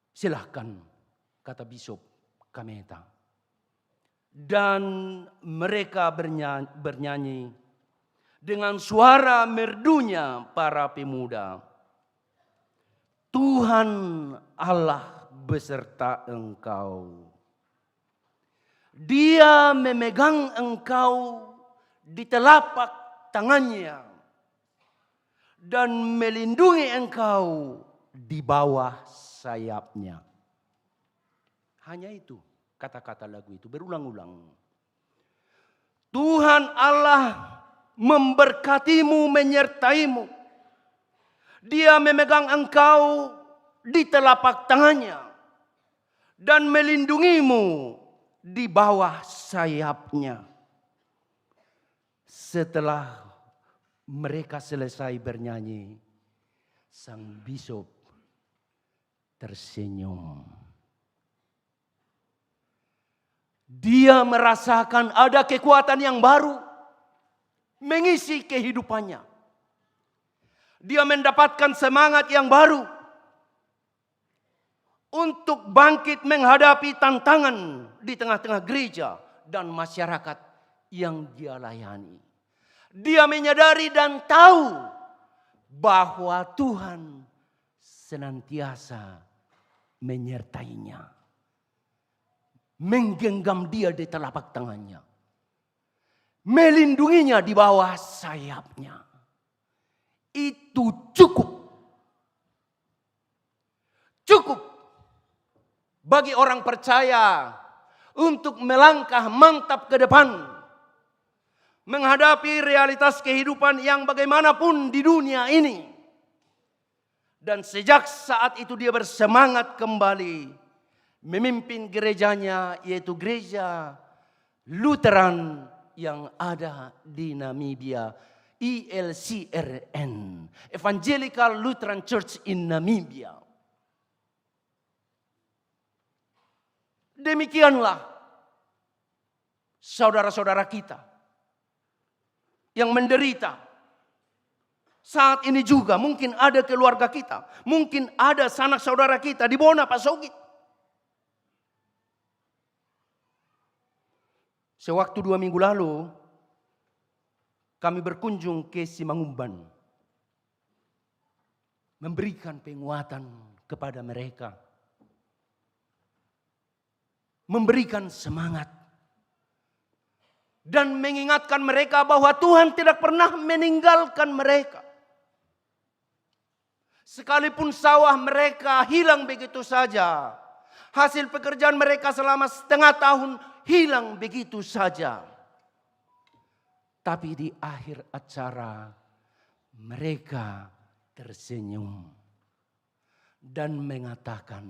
"Silahkan," kata Bisop Kameta. Dan mereka bernya-, bernyanyi dengan suara merdunya para pemuda, "Tuhan Allah beserta engkau. Dia memegang engkau di telapak tangannya dan melindungi engkau di bawah sayapnya." Hanya itu kata-kata lagu itu berulang-ulang. Tuhan Allah memberkatimu, menyertaimu. Dia memegang engkau di telapak tangannya dan melindungimu di bawah sayapnya. Setelah mereka selesai bernyanyi, sang bisop tersenyum. Dia merasakan ada kekuatan yang baru mengisi kehidupannya. Dia mendapatkan semangat yang baru untuk bangkit menghadapi tantangan di tengah-tengah gereja dan masyarakat yang dia layani. Dia menyadari dan tahu bahwa Tuhan senantiasa menyertainya, menggenggam dia di telapak tangannya, melindunginya di bawah sayapnya. Itu cukup. Cukup bagi orang percaya untuk melangkah mantap ke depan, menghadapi realitas kehidupan yang bagaimanapun di dunia ini. Dan sejak saat itu dia bersemangat kembali memimpin gerejanya, yaitu gereja Lutheran yang ada di Namibia, E L C R N, Evangelical Lutheran Church in Namibia. Demikianlah saudara-saudara kita yang menderita. Saat ini juga mungkin ada keluarga kita, mungkin ada sanak saudara kita di bona pasogit. Sewaktu dua minggu lalu, kami berkunjung ke Simanguban, memberikan penguatan kepada mereka, memberikan semangat, dan mengingatkan mereka bahwa Tuhan tidak pernah meninggalkan mereka. Sekalipun sawah mereka hilang begitu saja, hasil pekerjaan mereka selama setengah tahun hilang begitu saja. Tapi di akhir acara, Mereka tersenyum dan mengatakan,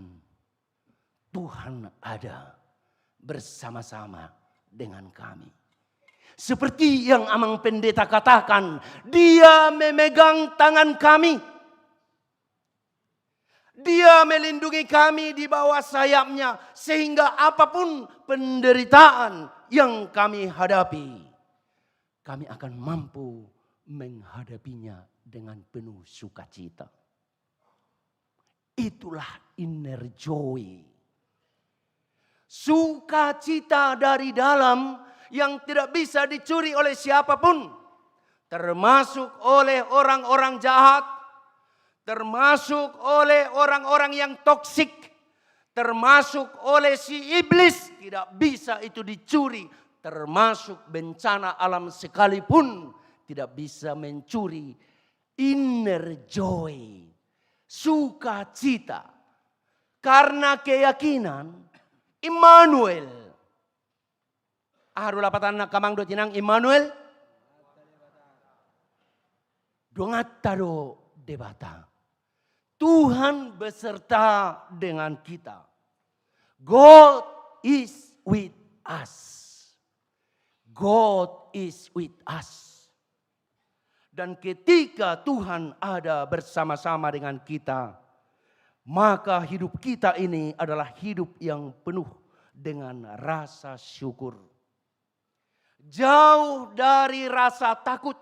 "Tuhan ada bersama-sama dengan kami." Seperti yang Amang Pendeta katakan, Dia memegang tangan kami. Dia melindungi kami di bawah sayap-Nya, sehingga apapun penderitaan yang kami hadapi, kami akan mampu menghadapinya dengan penuh sukacita. Itulah inner joy. Sukacita dari dalam yang tidak bisa dicuri oleh siapapun, termasuk oleh orang-orang jahat, termasuk oleh orang-orang yang toksik, termasuk oleh si iblis, tidak bisa itu dicuri, termasuk bencana alam sekalipun tidak bisa mencuri inner joy, sukacita. Karena keyakinan, Immanuel. Aha do lapatanna, angka amang dohot inang, Immanuel? Donganta do Debata. Tuhan beserta dengan kita. God is with us. God is with us. Dan ketika Tuhan ada bersama-sama dengan kita, maka hidup kita ini adalah hidup yang penuh dengan rasa syukur. Jauh dari rasa takut,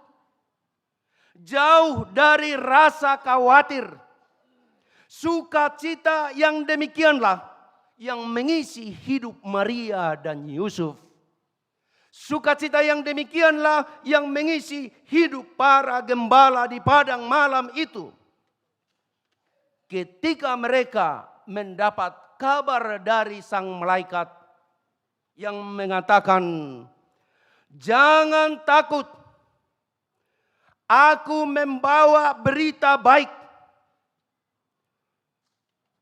jauh dari rasa khawatir. Sukacita yang demikianlah yang mengisi hidup Maria dan Yusuf. Sukacita yang demikianlah yang mengisi hidup para gembala di padang malam itu. Ketika mereka mendapat kabar dari sang malaikat yang mengatakan, "Jangan takut, aku membawa berita baik,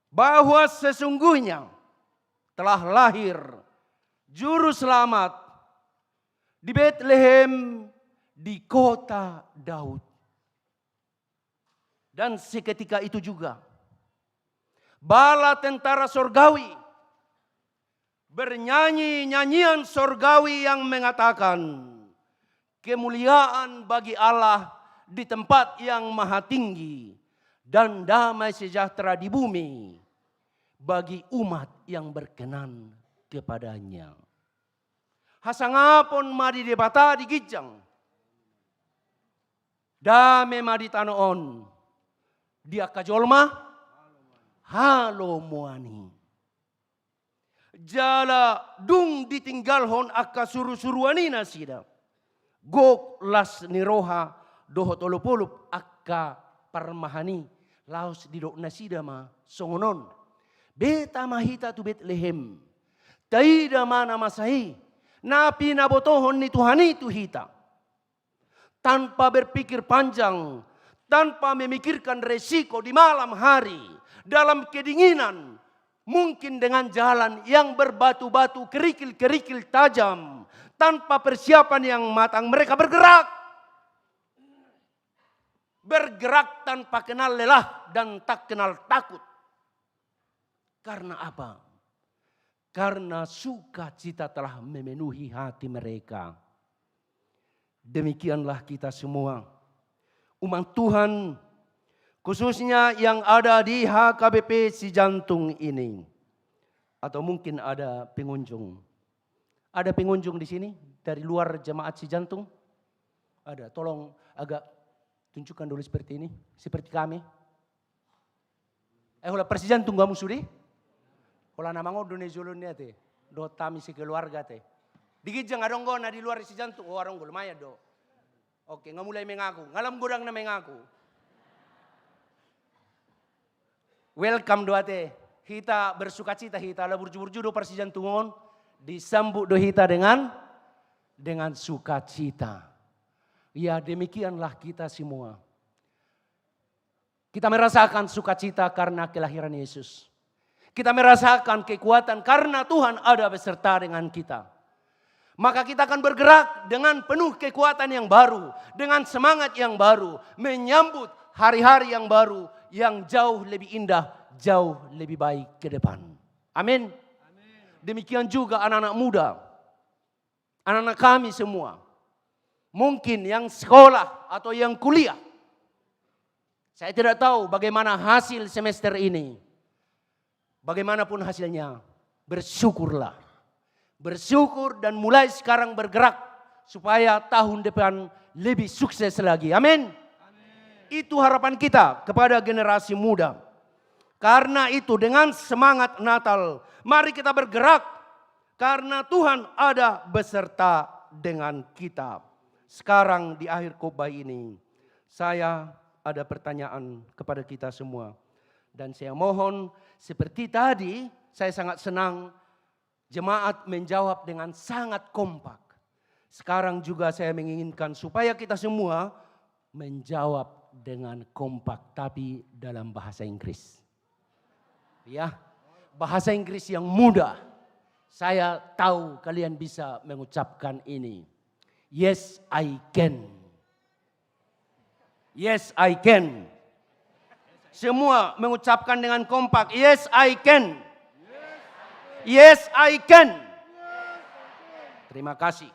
bahwa sesungguhnya telah lahir Juru Selamat di Betlehem, di kota Daud." Dan seketika itu juga, bala tentara sorgawi bernyanyi nyanyian sorgawi yang mengatakan, "Kemuliaan bagi Allah di tempat yang maha tinggi, dan damai sejahtera di bumi bagi umat yang berkenan kepada-Nya." Hasangapon ma di Debata di ginjang. Dame ma di tano on. Di angka jolma halomoan i. Jala dung ditinggalhon angka surusuruan i nasida, gok las ni roha dohot olopolop angka parmahan i, laos didok nasida ma songon on: "Beta ma hita tu Betlehem, taida ma na masa i, na pinabotohon ni Tuhan i tu hita." Tanpa berpikir panjang, tanpa memikirkan resiko, di malam hari, dalam kedinginan, mungkin dengan jalan yang berbatu-batu, kerikil-kerikil tajam, tanpa persiapan yang matang, mereka bergerak. Bergerak tanpa kenal lelah dan tak kenal takut. Karena apa? Karena sukacita telah memenuhi hati mereka. Demikianlah kita semua, umat Tuhan, khususnya yang ada di H K B P Sijantung ini. Atau mungkin ada pengunjung. Ada pengunjung di sini dari luar jemaat Sijantung? Ada, tolong agak tunjukkan dulu seperti ini, seperti kami. Eh, holan parsijantung hamu sude? Holan na mangon do na di jolo on, ate. Dohot hami sekeluarga, ate. Di ginjang adong do na di luar Sijantung? Oh, adong do, lumayan do. Oke, nga mulai mengaku. Nga lam godang na mengaku. Welcome do, ate. Hita bersukacita, hita ala burju-burju do parsijantung on, disambut do hita dengan, dengan sukacita. Ya, demikianlah kita semua. Kita merasakan sukacita karena kelahiran Yesus. Kita merasakan kekuatan karena Tuhan ada beserta dengan kita. Maka kita akan bergerak dengan penuh kekuatan yang baru, dengan semangat yang baru, menyambut hari-hari yang baru, yang jauh lebih indah, jauh lebih baik ke depan. Amin. Demikian juga anak-anak muda, anak-anak kami semua. Mungkin yang sekolah atau yang kuliah. Saya tidak tahu bagaimana hasil semester ini. Bagaimanapun hasilnya, bersyukurlah. Bersyukur dan mulai sekarang bergerak supaya tahun depan lebih sukses lagi. Amin. Itu harapan kita kepada generasi muda. Karena itu, dengan semangat Natal, mari kita bergerak karena Tuhan ada beserta dengan kita. Sekarang di akhir khotbah ini, saya ada pertanyaan kepada kita semua. Dan saya mohon, seperti tadi, saya sangat senang jemaat menjawab dengan sangat kompak. Sekarang juga saya menginginkan supaya kita semua menjawab dengan kompak, tapi dalam bahasa Inggris. Ya, bahasa Inggris yang mudah. Saya tahu kalian bisa mengucapkan ini. Yes, I can. Yes, I can. Semua mengucapkan dengan kompak, "Yes, I can. Yes, I can." Terima kasih.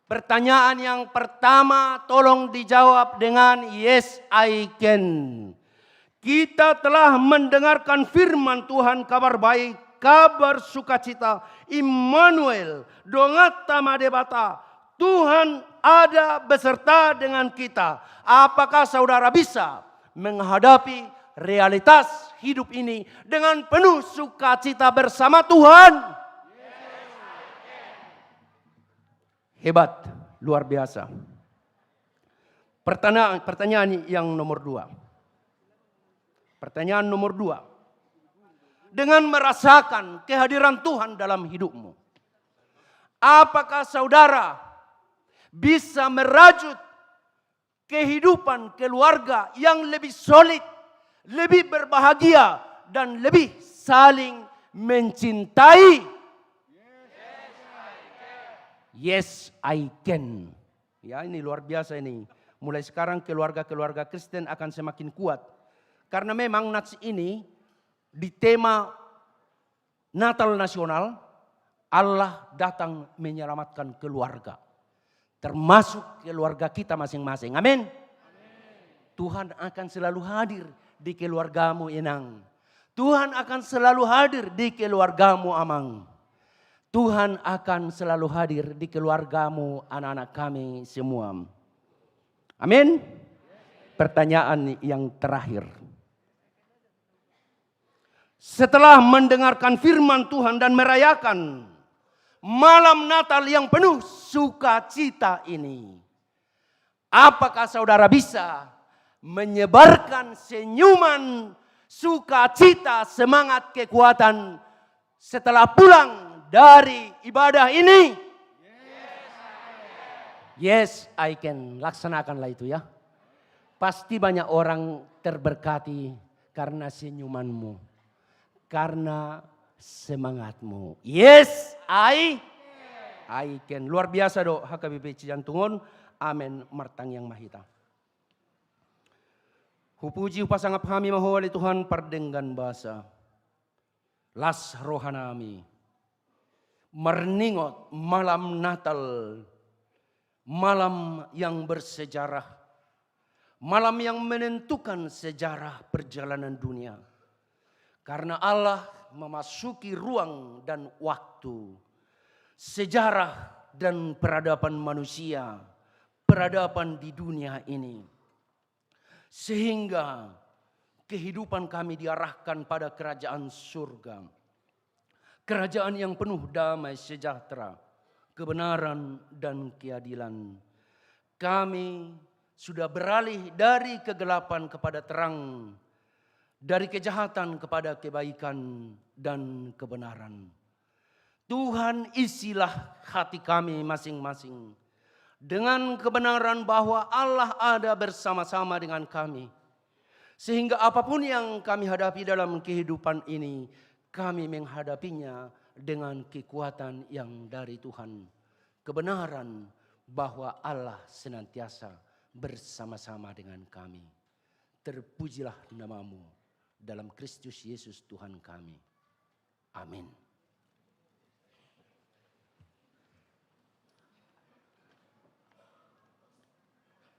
Pertanyaan yang pertama, tolong dijawab dengan, "Yes, I can." Kita telah mendengarkan firman Tuhan, kabar baik, kabar sukacita, Immanuel, donganta ma Debata, Tuhan ada beserta dengan kita. Apakah saudara bisa menghadapi realitas hidup ini dengan penuh sukacita bersama Tuhan? Hebat, luar biasa. Pertanyaan, pertanyaan yang nomor dua. Pertanyaan nomor dua. Dengan merasakan kehadiran Tuhan dalam hidupmu, apakah saudara bisa merajut kehidupan keluarga yang lebih solid, lebih berbahagia, dan lebih saling mencintai? Yes, I can. Ya, ini luar biasa ini. Mulai sekarang keluarga-keluarga Kristen akan semakin kuat. Karena memang nats ini di tema Natal nasional, Allah datang menyelamatkan keluarga. Termasuk keluarga kita masing-masing. Amin. Tuhan akan selalu hadir di keluargamu, Inang. Tuhan akan selalu hadir di keluargamu, Amang. Tuhan akan selalu hadir di keluargamu, anak-anak kami semua. Amin. Pertanyaan yang terakhir. Setelah mendengarkan firman Tuhan dan merayakan malam Natal yang penuh sukacita ini, apakah saudara bisa menyebarkan senyuman, sukacita, semangat, kekuatan setelah pulang dari ibadah ini? Yes, I can. Laksanakanlah itu, ya. Pasti banyak orang terberkati karena senyumanmu, karena semangatmu. Yes, I, I can. Luar biasa do H K B P Cijantung on. Amen. Martangiang ma hita. Hupuji, hupasangap hami ma Ho ale Tuhan pardenggan basa. Las rohanami marningot malam Natal, malam yang bersejarah, malam yang menentukan sejarah perjalanan dunia. Karena Allah memasuki ruang dan waktu, sejarah dan peradaban manusia, peradaban di dunia ini. Sehingga kehidupan kami diarahkan pada kerajaan surga. Kerajaan yang penuh damai sejahtera, kebenaran, dan keadilan. Kami sudah beralih dari kegelapan kepada terang, dari kejahatan kepada kebaikan dan kebenaran. Tuhan, isilah hati kami masing-masing dengan kebenaran bahwa Allah ada bersama-sama dengan kami. Sehingga apapun yang kami hadapi dalam kehidupan ini, kami menghadapinya dengan kekuatan yang dari Tuhan. kebenaran bahwa Allah senantiasa bersama-sama dengan kami. Terpujilah nama-Mu dalam Kristus Yesus Tuhan kami. Amin.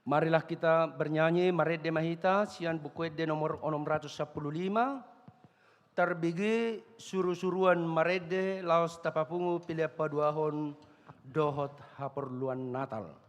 Marilah kita bernyanyi, marende ma hita, sian Buku Ende nomor onom ratus sampulu lima, tarbege surusuruan marende laos tapapungu pelean paduahon dohot haporluan Natal.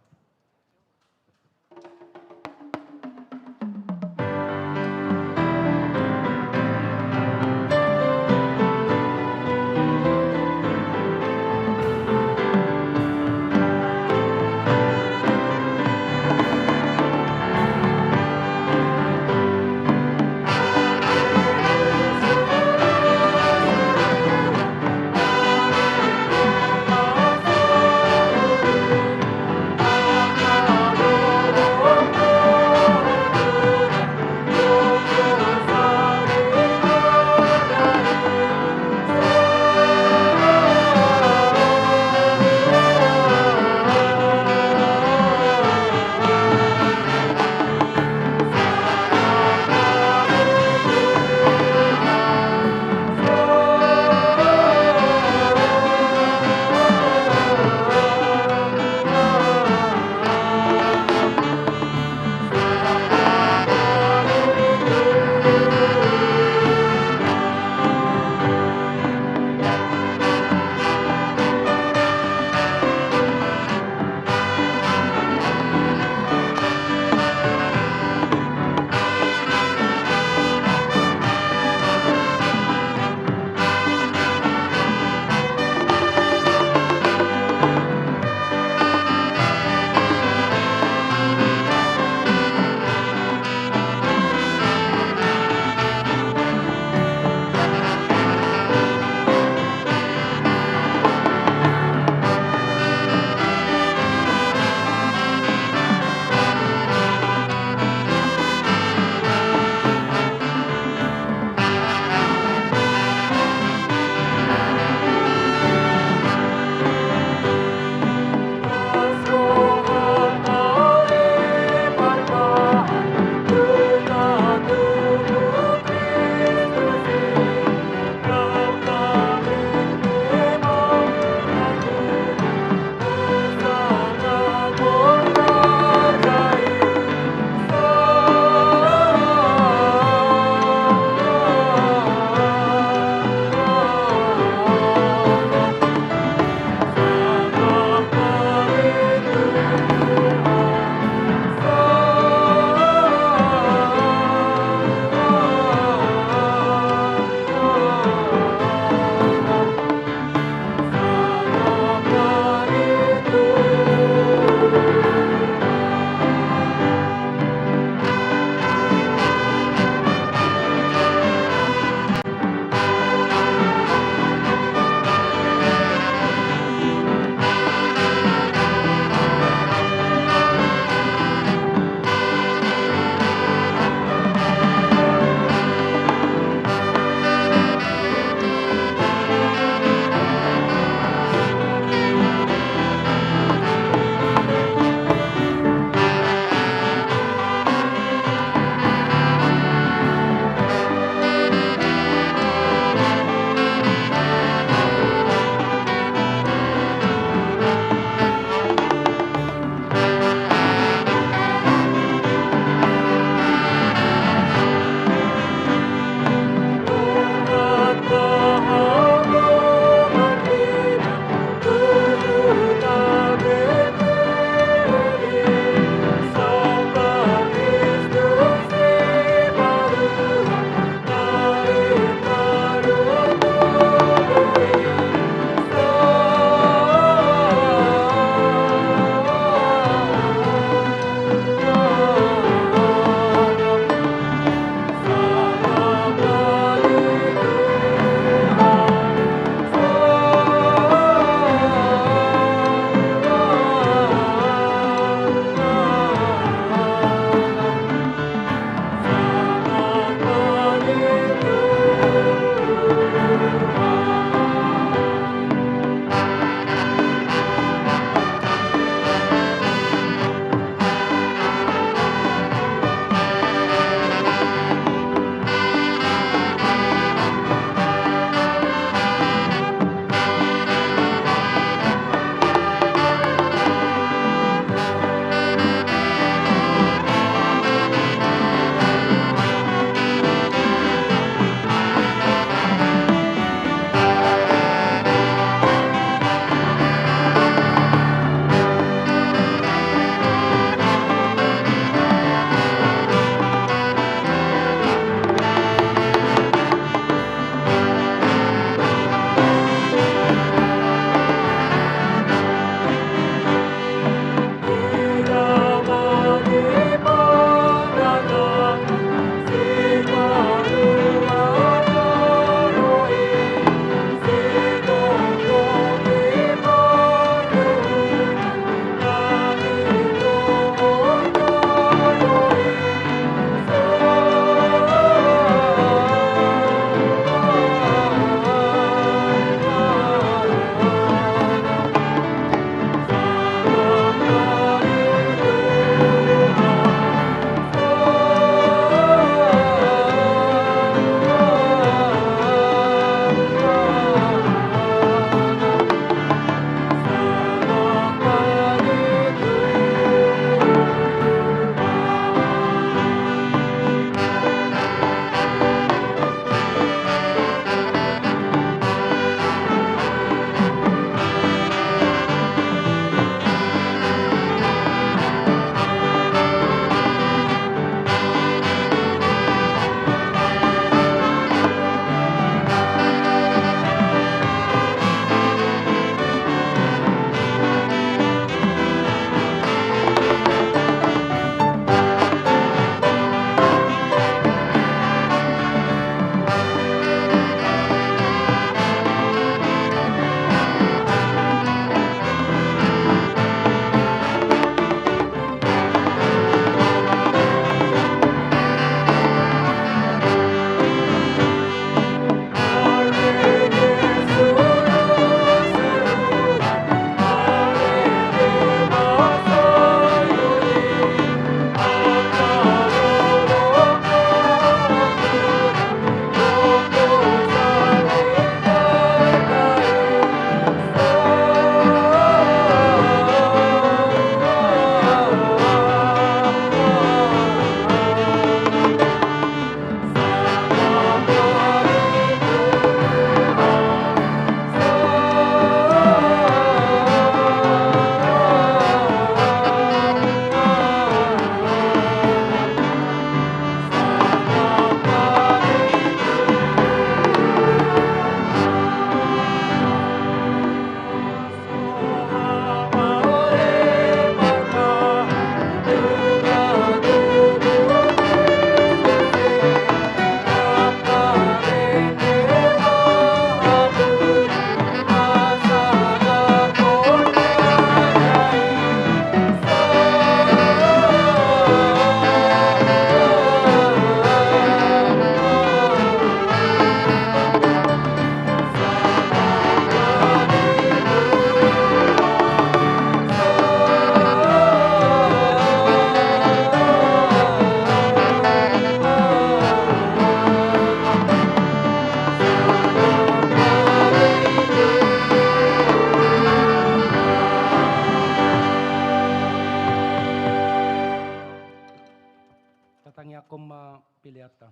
Peleanta.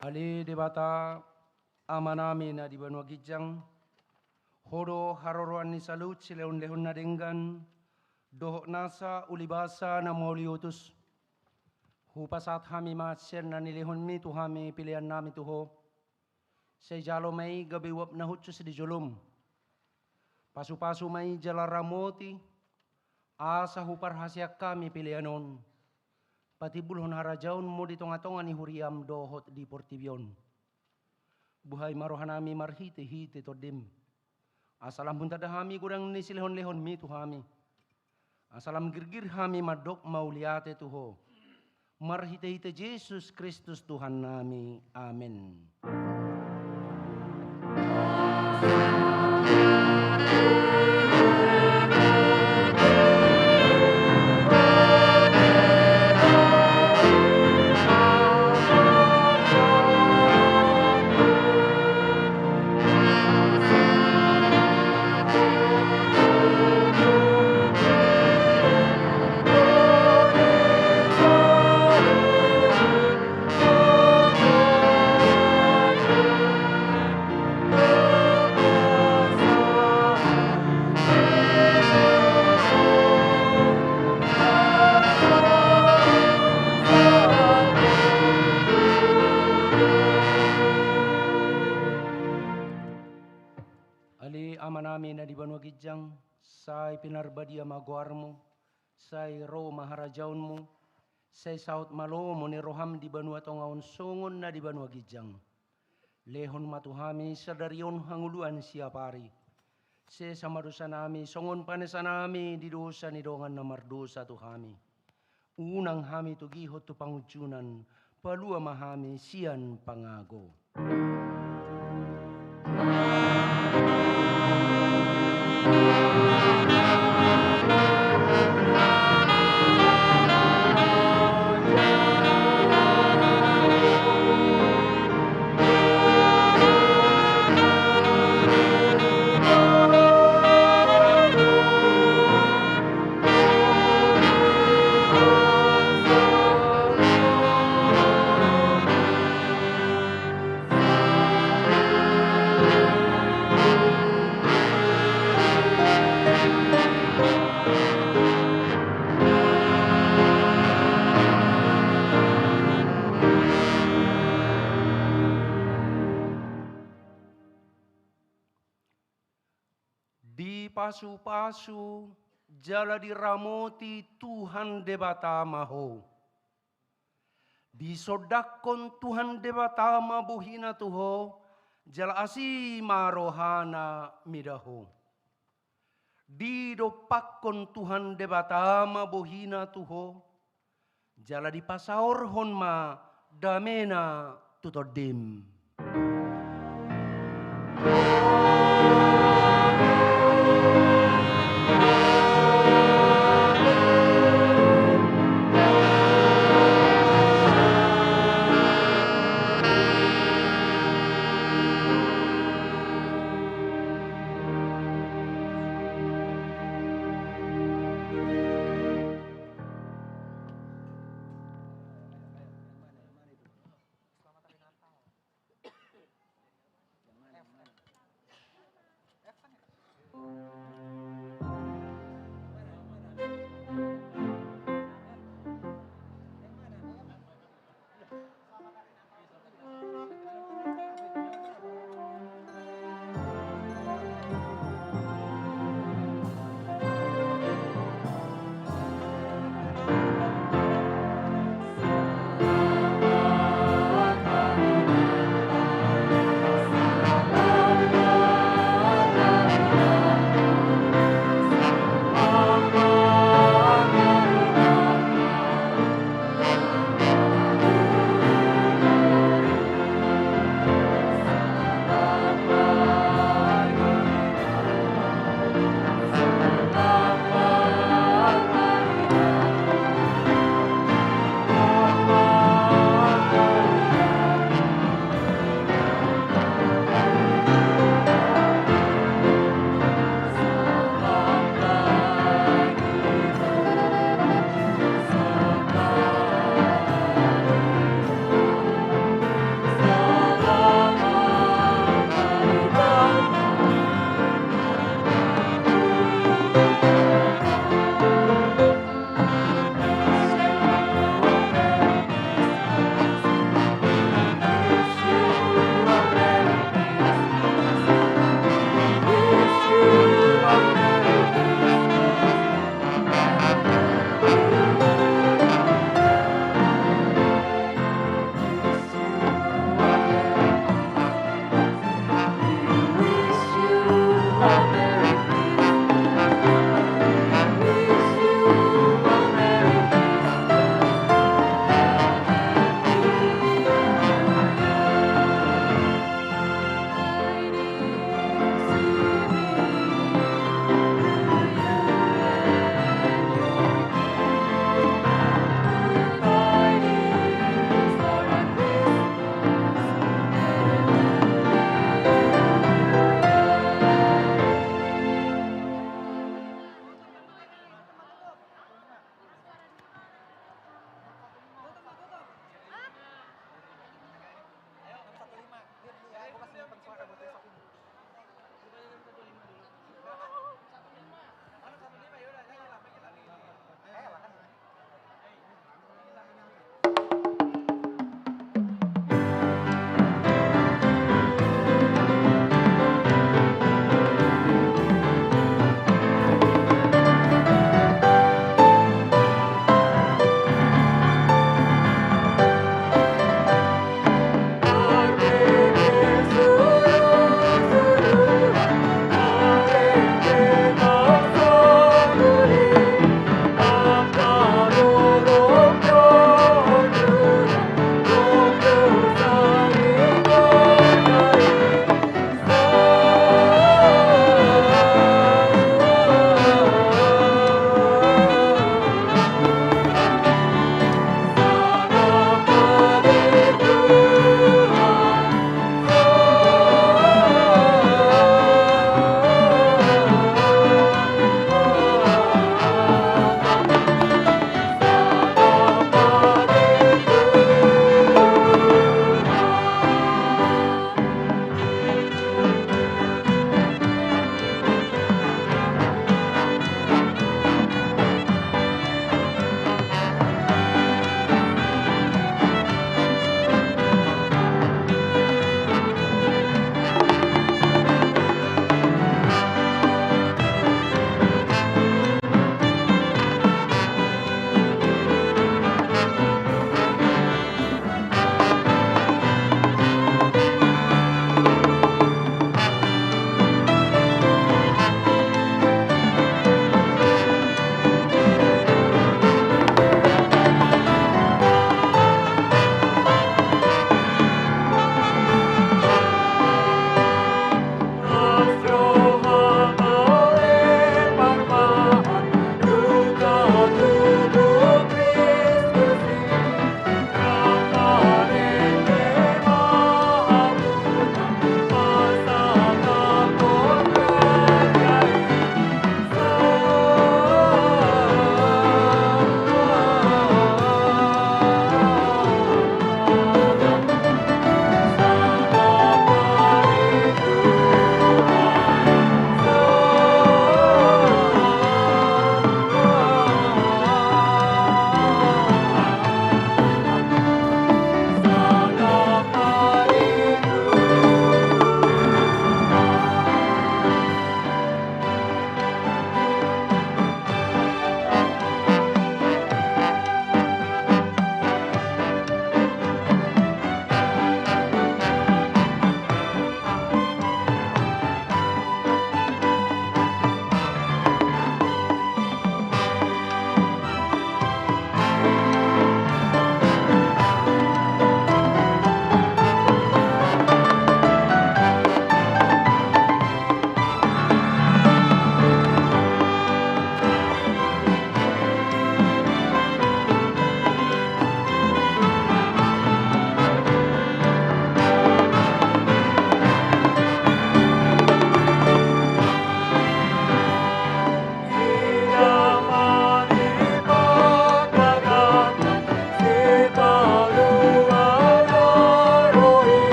Ale Debata, Amanami na di banua ginjang, Ho do haroroan ni saluhut silehonlehon na denggan, dohot nasa ulibasa na mauliutus. Hupasahat hami ma sian na nilehonmi tu hami peleannami tu Ho. Sai jalo ma i gabe uap na hushus di jolom. Pasupasu ma i jala ramoti, asa huparhaseang hami pelean on. Patimbulhon harajaonmu di tongatonga ni huriam dohot di portibi on. Buhai ma rohanami marhitehite Tondim. Asa lam huntanda hami godang ni silehonlehonmi tu hami. Asa lam girgir hami mandok mauliate tu Ho. Marhitehite Jesus Kristus Tuhannami. Amen. Ale Amanami na di banua ginjang, sai pinarbadia ma goarmu, sai ro ma harajaonmu, sai saut ma lomo ni roham di banua tonga on songon na di banua ginjang. Lehon ma tu hami sadari on hangoluan siapari. Sesa ma dosanami songon panesanami di dosa ni dongan na mardosa tu hami. Unang hami togihon tu pangunjunan, palua ma hami sian pangago. Dipasupasu jala diramoti Tuhan Debata ma ho. Disondangkon Tuhan Debata ma bohina tu ho, jala asi ma rohana mida ho. Didompakkon Tuhan Debata ma bohina tu ho, jala dipasaorhon ma damena tu tondim.